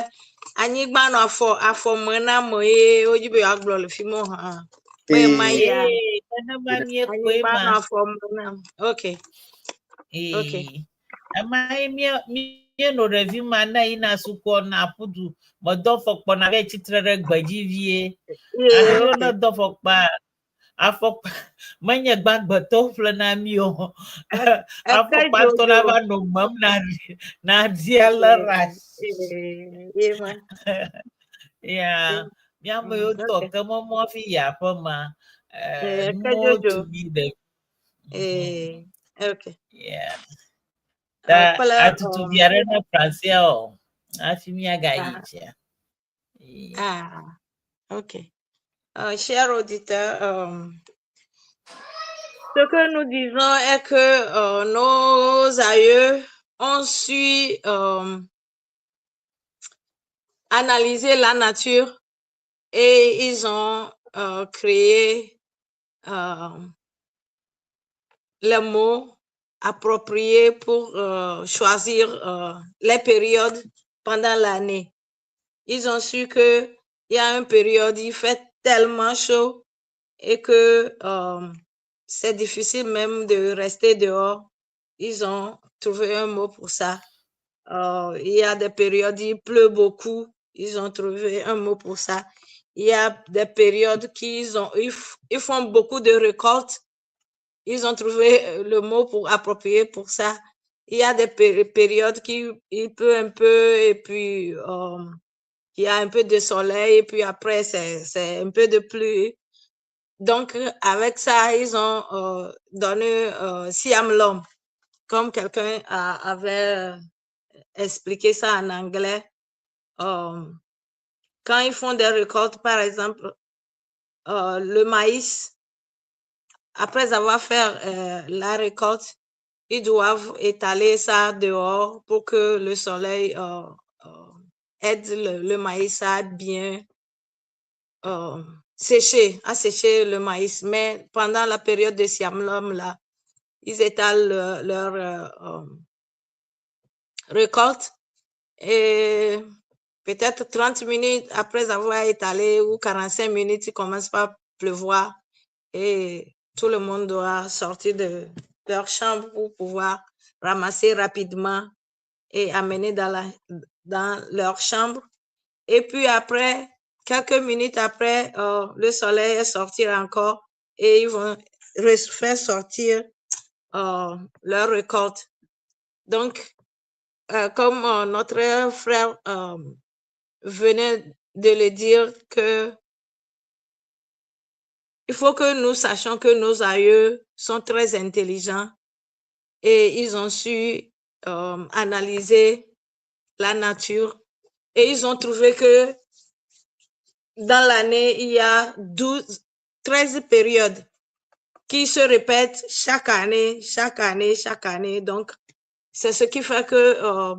anyigba nɔ afɔ afɔ me na ame ye wodzi be yewoagblɔ le fi ma o hã. Be ma ya Ee, nenema míekpɔe anyigba ma. nɔ afɔ me na ame. Okay. Okay. Ee, ema ye míenɔ ɖevi ma ne yina sukua na aƒu du medɔ afɔkpa na va tsitre ɖe gbedzi vie. Yeah, Alo okay. ne dɔ afɔkpa afɔkpa menye gbãgbetɔwo ƒle na mí o. Eke Afɔkpa tɔ la dzodzo. va nɔ mem na na ɖia lé ɖe asi. Ye ma. Ya, míame yiwo tɔ ke mɔmɔ hafi yi aƒe ma. Eke Nuwo dzodzo. tu mí ɖe. Okay. Yeah. Ta Kple atutu vi aɖe na Francia o hafi míagayi dzia. Ah, ok. Cher auditeur, ce que nous disons est que nos aïeux ont su analyser la nature et ils ont créé les mots appropriés pour choisir les périodes pendant l'année. Ils ont su que il y a une période, il fait tellement chaud et que c'est difficile même de rester dehors. Ils ont trouvé un mot pour ça. Il y a des périodes, il pleut beaucoup. Ils ont trouvé un mot pour ça. Il y a des périodes qu'ils ont, ils font beaucoup de récoltes. Ils ont trouvé le mot pour approprier pour ça. Il y a des périodes qui il pleut un peu et puis il y a un peu de soleil et puis après c'est un peu de pluie. Donc avec ça, ils ont donné Siamlom, comme quelqu'un avait expliqué ça en anglais. Quand ils font des récoltes, par exemple, le maïs, après avoir fait la récolte, ils doivent étaler ça dehors pour que le soleil aide le maïs à bien sécher, à sécher le maïs. Mais pendant la période de Siamlom, là, ils étalent leur récolte et peut-être 30 minutes après avoir étalé ou 45 minutes, il commence par pleuvoir et tout le monde doit sortir de leur chambre pour pouvoir ramasser rapidement et amener dans leur chambre. Et puis après, quelques minutes après, le soleil est sorti encore et ils vont faire sortir leur récolte. Donc, comme notre frère venait de le dire que Il faut que nous sachions que nos aïeux sont très intelligents et ils ont su analyser la nature et ils ont trouvé que dans l'année, il y a 12, 13 périodes qui se répètent chaque année, chaque année, chaque année. Donc, c'est ce qui fait que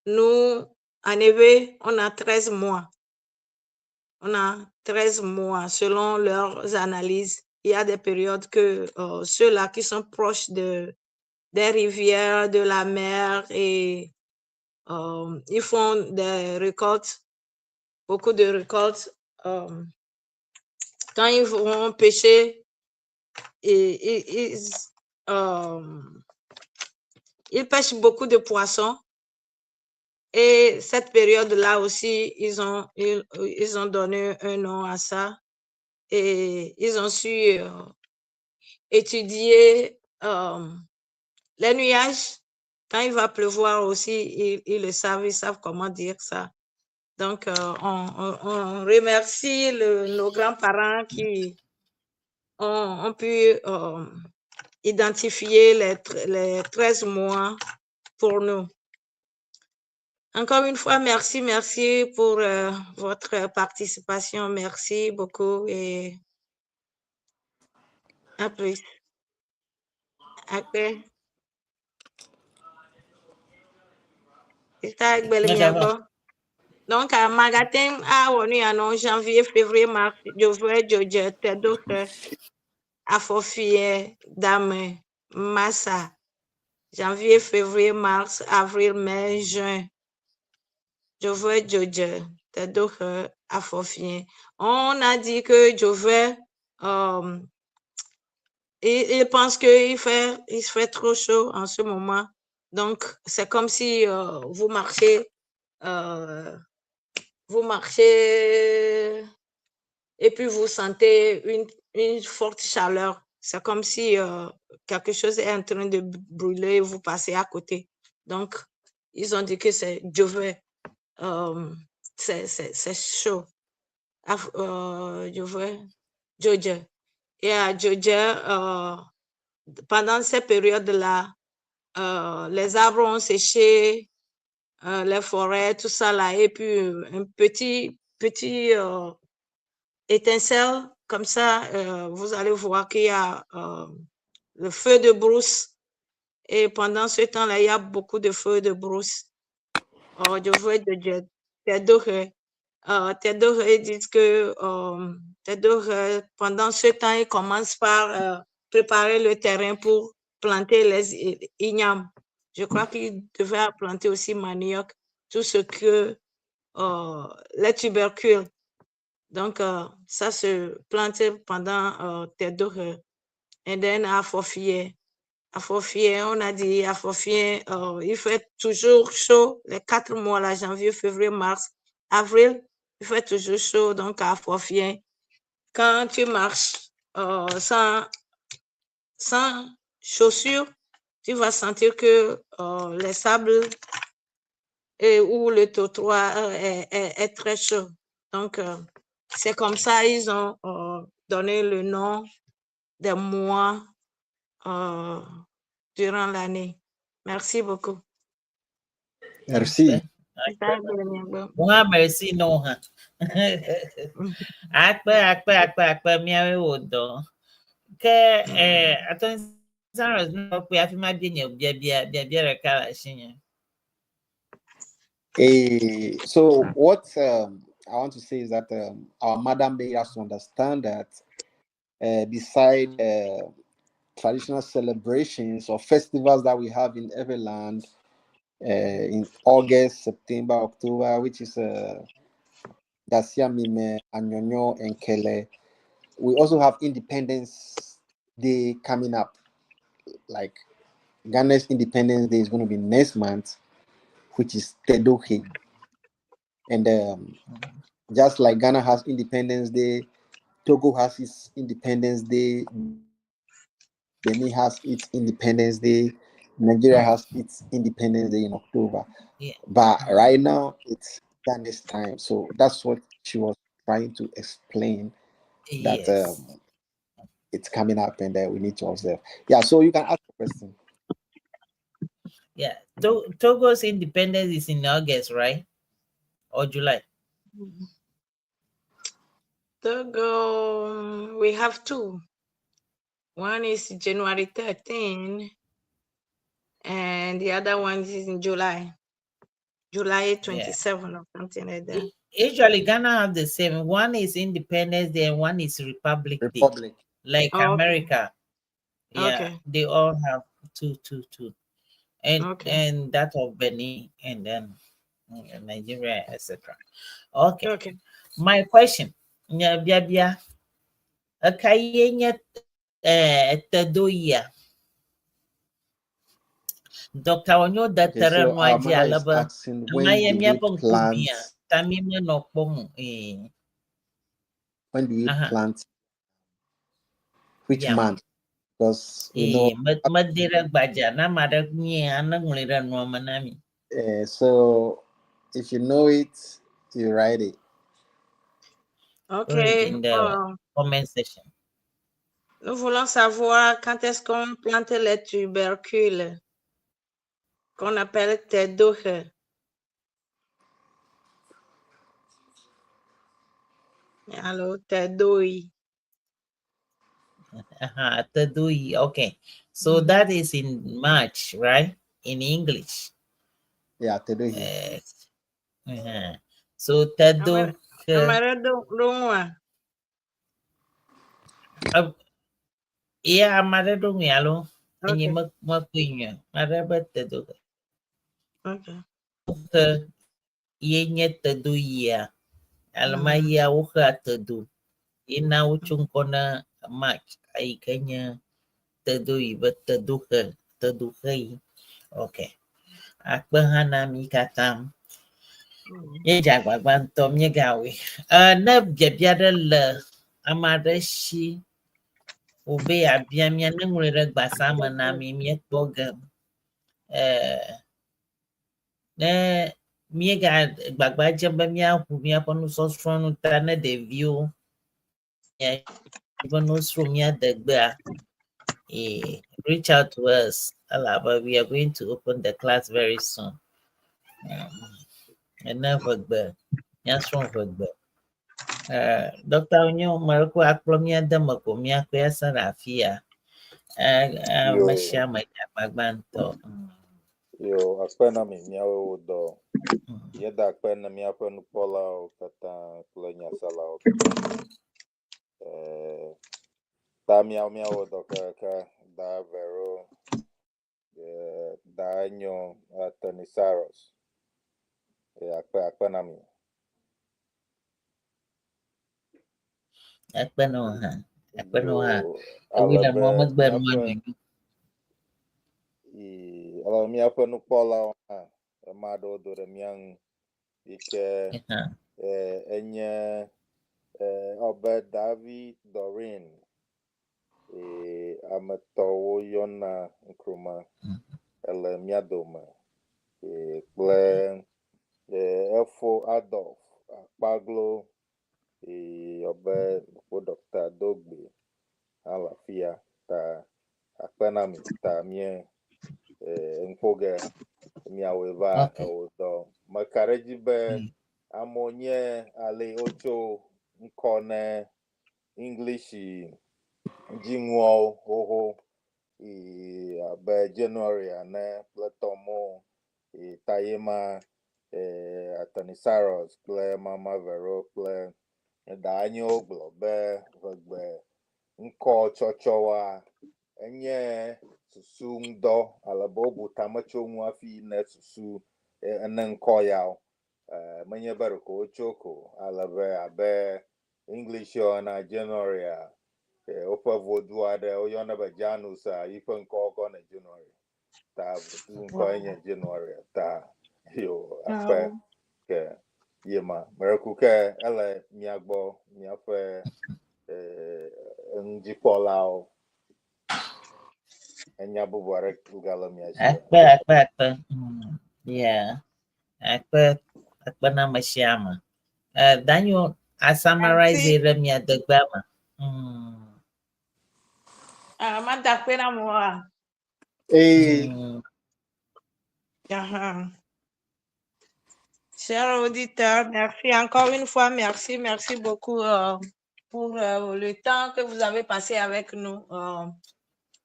nous, en éwé, on a 13 mois. On a 13 mois selon leurs analyses. Il y a des périodes que ceux-là qui sont proches des rivières, de la mer et ils font des récoltes, beaucoup de récoltes. Quand ils vont pêcher, et, ils pêchent beaucoup de poissons. Et cette période-là aussi, ils ont donné un nom à ça. Et ils ont su étudier les nuages. Quand il va pleuvoir aussi, ils le savent, ils savent comment dire ça. Donc, on remercie nos grands-parents qui ont pu identifier les 13 mois pour nous. Encore une fois, merci, merci pour votre participation. Merci beaucoup et à plus. Akpe. Donc, à Magatin, à janvier, février, mars, Jovre, Djodje, Tedoke, Afofie, Dame, Massa, janvier, février, mars, avril, mai, juin. Jovre, Djodje, Tedoke, Afofie. On a dit que Jovre, il pense qu'il fait trop chaud en ce moment. Donc, c'est comme si vous marchez et puis vous sentez une forte chaleur. C'est comme si quelque chose est en train de brûler et vous passez à côté. Donc, ils ont dit que c'est Jove. C'est chaud. Jove, Georgia. Et à Georgia, pendant ces périodes-là, les arbres ont séché, les forêts, tout ça là, et puis un petit étincelle, comme ça, vous allez voir qu'il y a le feu de brousse. Et pendant ce temps-là, il y a beaucoup de feux de brousse. Oh, je vois de Dieu. Ils disent que pendant ce temps, ils commencent par préparer le terrain pour planter les ignames. Je crois qu'ils devaient planter aussi manioc, tout ce que les tubercules. Donc, ça se plantait pendant Tedoke. Et then, à Fofie. À Fofie, on a dit, à Fofie, il fait toujours chaud, les 4 mois, là, janvier, février, mars, avril, il fait toujours chaud, donc à Fofie. Quand tu marches sans chaussures, tu vas sentir que les sables et ou le trottoir est très chaud. Donc, c'est comme ça ils ont donné le nom des mois durant l'année. Merci beaucoup. Merci. Moi, merci, non. Akpe, akpe, akpe, akpe, miawe wodo. Ke, attends, So what I want to say is that our madam made us to understand that beside traditional celebrations or festivals that we have in every land in August, September, October, which is Gasia Mime, Anyonyo, and Kele, we also have Independence Day coming up. Like Ghana's Independence Day is going to be next month, which is Tedoke. And just like Ghana has Independence Day, Togo has its Independence Day, Benin has its Independence Day, Nigeria has its Independence Day in October. Yeah. But right now it's Ghana's time. So that's what she was trying to explain. That Yes. It's coming up and we need to observe. Yeah, so you can ask a question. Yeah. Togo's independence is in August, right? Or July? Togo, we have two. One is January 13, and the other one is in July, July 27 or something like that. Usually Ghana have the same. One is Independence Day and one is Republic Day. Republic. Like Oh, okay. America. Yeah, Okay. they all have two, two, two. And Okay. and that of Benin and then Nigeria, etc. Okay. Okay. My question. Nya bia bia. Eka ye nye tedoyia. Dr. Onyo da Okay, tere so nua our dzi mother ale is be asking when ema ye do we míaƒe ŋku plant biã ta mi menɔ kpɔm o. Eh. when do we plant which Yeah. month? Because we know Eh, mede ɖe gbadza na ame aɖe nyia ne ŋlɔe ɖe nua me na mi. So if you know it, you write it. Put it Okay. in the comment section. Nous voulons savoir quand est-ce qu'on plante les tubercules, qu'on appelle tedohe. Alors, tedoi. Tedoi. Okay. So that is in March, right? In English. Yeah, tedoi. Yes. So tedo. Amara do do Yeah, amara do alo. Enye Okay. me me kpe Mara be tedo. Okay. Ke ye nye tedoyia. Alema yia woxea tedo. Ye na wotso ŋkɔ na March ayi ke nye tedoyi be tedoxe tedoxe yi. Okay. Akpe hã na mi katã. Míedze agbagba ŋutɔ míegawɔe. Ne biabia ɖe le ame aɖe si wòbe yeabia mía, ne ŋlɔe ɖe gbasa me na mi míekpɔ ge. Ne míega gbagba dzem be míaʋu míaƒe nusɔsrɔ̃ nu ta ne ɖeviwo be no srɔ̃ mía degbea, reach out to us. Elabe we are going to open the class very soon. Ene ʋegbe, míasrɔ̃ ʋegbe. Dr. Onyo Mariko akplɔ mía de me ko míakpɔe ase ɖe afi ya. Ame Yo. sia ame dze agbagba ŋutɔ. Yo, akpe na mi míawo wo dɔ. Míeda akpe na míaƒe nukpɔlawo katã kple nyaselawo katã. Ta míawo míawɔ dɔ kaka da Vero, da Enyo, Tony Saros. Akpe akpe na mi. Akpe na wo hã. Akpe na wo hã. Yo, Ewi ale le be nua megbe nua míaƒe nyonyo. Ale be míaƒe nukpɔlawo hã, ame aɖewo do ɖe mía ŋu yi ke enye abe David Dorin, ame tɔwo yɔna Nkrumah ele mía dome kple Efo Adolf Akpaglo abe wo Dr. Dogbe hã le afi ya ta akpe na mi ta mía ŋƒo ge míawoe va ewɔ dɔ. Meka ɖe edzi be amewo nye ale wotso ŋkɔ ne English dziŋuawo xoxo abe January ene kple tɔmo ta ye ma Anthony Saros kple Mama Vero kple Danyo gblɔ be ʋegbe ŋkɔ tsɔtsɔwoa enye susu ŋudɔ ale be wobu tame tso ŋu hafi ne susu ene ŋkɔ yawo. Menye be ɖeko wotso ko ale be abe English yɔna January a woƒe vodu aɖe woyɔna be Janus a yiƒe ŋkɔ wokɔ ne January. Ta vodu ŋkɔ nye January ta yo akpe ke ye ma. Mereku ke ele mía gbɔ míaƒe enudzikpɔlawo. Enya bubu aɖe gale mía si. Akpe akpe akpe. Yeah. Akpe akpe na ame sia ame. Daniel, a summarize Auntie. ɖe mía degbea me. Ah, mada akpe na amewoa? Ee. Ahan. Chers auditeurs, merci encore une fois, merci, merci beaucoup pour le temps que vous avez passé avec nous.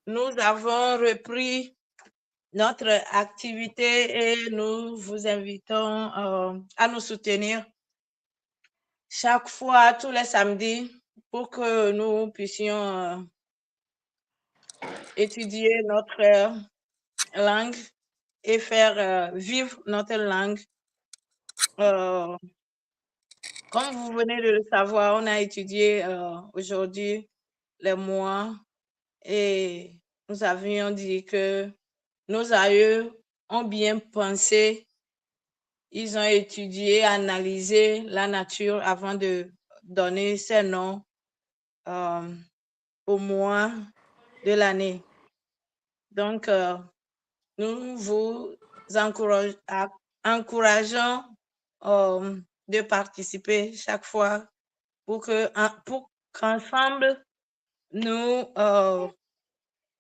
Nous avons repris notre activité et nous vous invitons à nous soutenir chaque fois, tous les samedis, pour que nous puissions étudier notre langue et faire vivre notre langue. Comme vous venez de le savoir, on a étudié aujourd'hui les mois et nous avions dit que nos aïeux ont bien pensé, ils ont étudié, analysé la nature avant de donner ces noms au mois de l'année. Donc, nous vous encourageons de participer chaque fois pour qu'ensemble, nous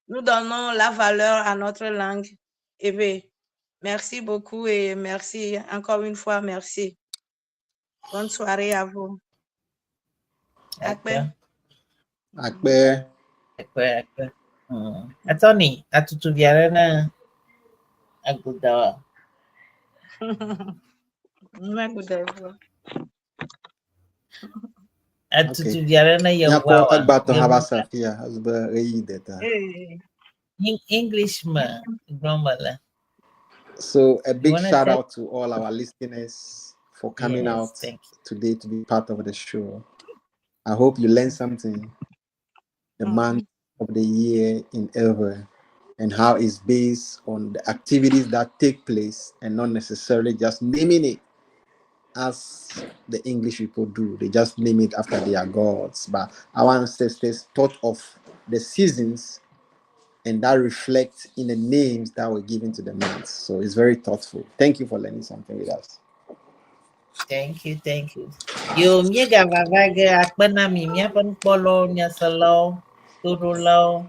donnons la valeur à notre langue. Et bien, merci beaucoup et merci encore une fois, merci. Bonne soirée à vous. Akpe. Akpe. Akpe, akpe. Attorney, atutu biara na agudawa. Atutu biara na Nyakɔ agbatɔ haba safia azbe eyi deta. English ma grandmother. So a big shout out to all our listeners for coming out today to be part of the show. I hope you learned something. The month of the year in Ewe and how it's based on the activities that take place and not necessarily just naming it as the English people do. They just name it after their gods. But our ancestors thought of the seasons, and that reflects in the names that were given to the months. So it's very thoughtful. Thank you for learning something with us. Thank you, thank you. Yo, miega vavage akpena mi miaƒe nukpɔlawo, nyaselawo, toɖolawo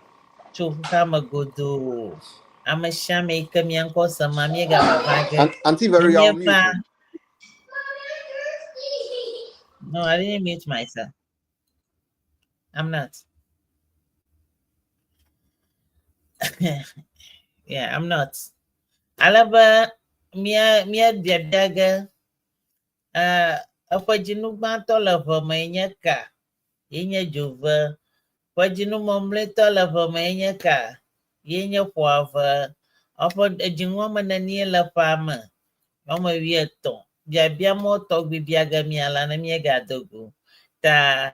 tso xexea me godoo. Ame sia ame yi ke mia ŋkɔ sema miega vavage. Auntie Vero, you are muted. No, I didn't mute myself. I'm not. Yeah, I'm not. Alebe mia mia biabiage eƒe dzinu gbãtɔ le ʋe me nye ka? Ye nye dzove. Ƒe dzinu mɔmlɛtɔ le ʋe me nye ka? Ye nye ƒoave. Eƒe dzinu woame nenie le ƒea me? Woame wuietɔ̃. Biabia mɔ tɔgbi biage mia la ne míegado go. Ta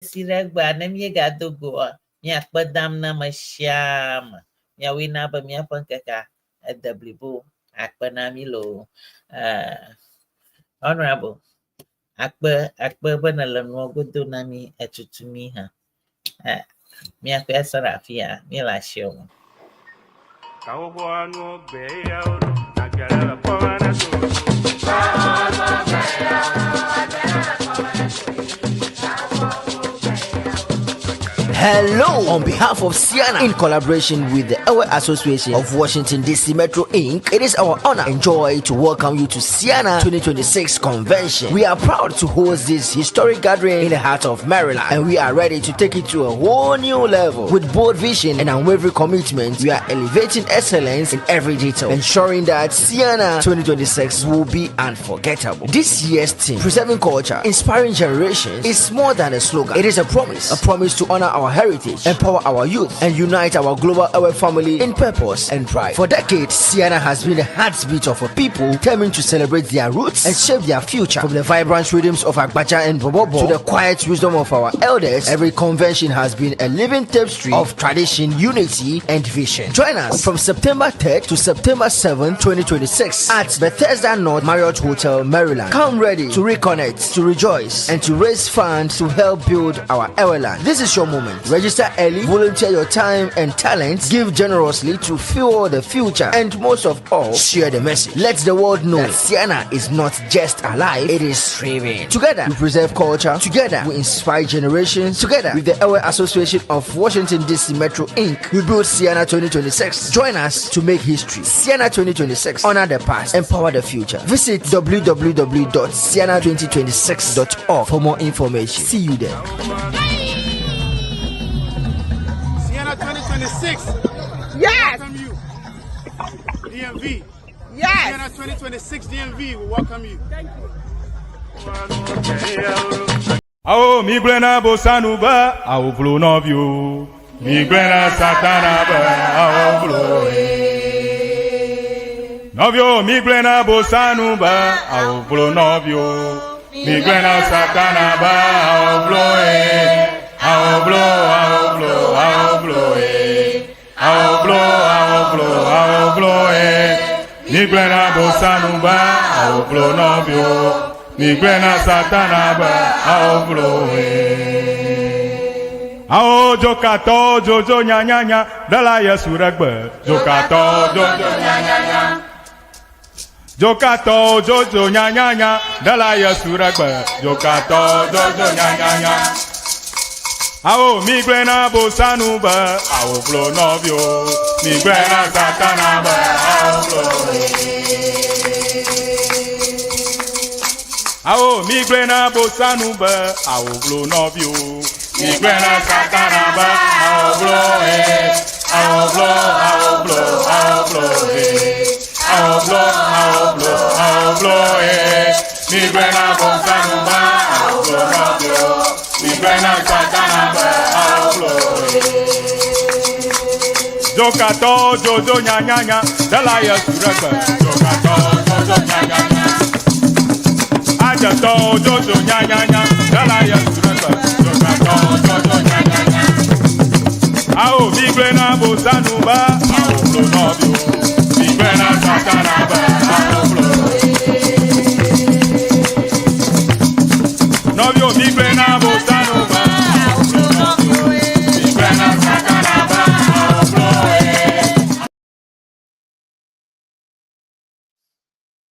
si ɖe gbea ne míegado goa, míakpe dam na ame sia ame. Miawoe na be míaƒe ŋkekea ede blibo. Akpe na mi loo. Honorable, akpe akpe be nele nua godo na mi etutu mi hã. Míaƒe asɔ ɖe afi ya, míele asiwò me. Hello! On behalf of Ceana, in collaboration with the Ewe Association of Washington DC Metro Inc., it is our honor and joy to welcome you to Ceana 2026 Convention. We are proud to host this historic gathering in the heart of Maryland, and we are ready to take it to a whole new level. With bold vision and unwavering commitment, we are elevating excellence in every detail, ensuring that Ceana 2026 will be unforgettable. This year's theme, Preserving Culture, Inspiring Generations, is more than a slogan. It is a promise to honor our heritage, empower our youth, and unite our global Ewe family in purpose and pride. For decades, Ceana has been the heartbeat of a people determined to celebrate their roots and shape their future. From the vibrant rhythms of Agbadza and Bobobo to the quiet wisdom of our elders, every convention has been a living tapestry of tradition, unity, and vision. Join us from September 3rd to September 7th, 2026 at Bethesda North Marriott Hotel, Maryland. Come ready to reconnect, to rejoice, and to raise funds to help build our Ewe land. This is your moment. Register early, volunteer your time and talents, give generously to fuel the future, and most of all, share the message. Let the world know that Siena is not just alive, it is thriving. Together, we preserve culture. Together, we inspire generations. Together, with the Ewe Association of Washington, D.C. Metro Inc., we build Siena 2026. Join us to make history. Siena 2026. Honor the past, empower the future. Visit www.siena2026.org for more information. See you there. Siena 2026. Yes. Welcome you. DMV. Yes. Siena 2026 DMV will welcome you. Awo mi gblẽ na bosanu be awo vlo nɔviwo. Mi gblẽ na satana be awo vlo ye. Nɔviwo mi gblẽ na bosanu be awo vlo nɔviwo. Mi gblẽ na satana be awo vlo ye. Awo vlo awo vlo awo vlo ye. Awo vlo awo vlo awo vlo ye. Mi gblẽ na bosanu be awo vlo nɔviwo. Mi gblẽ na satana be awo vlo ye. Awo dzokatɔ dzodzo nyanyanya ɖela Yesu ɖe gbe. Dzokatɔ dzodzo nyanyanya. Dzokatɔ dzodzo nyanyanya ɖela Yesu ɖe gbe. Dzokatɔ dzodzo nyanyanya. Awo mi gblẽ na bosanu be awo vlo nɔviwo. Mi gblẽ na satana be awo vlo Awo mi gblẽ na bosanu be awo vlo nɔviwo. Mi gblẽ na satana be awo vlo he. Awo vlo awo vlo awo vlo he. Awo vlo awo vlo awo vlo he. Mi gblẽ na bosanu be awo vlo nɔviwo. Mi gblẽ na satana be awo vlo he. Dzokatɔ dzodzo nyanyanya ɖela Yesu ɖe gbe. Dzokatɔ dzodzo nyanyanya. Adzetɔ dzodzo nyanyanya ɖela Yesu ɖe gbe. Dzokatɔ dzodzo nyanyanya. Awo mi gblẽ na bosanu be awo vlo nɔviwo. Mi gblẽ na satana be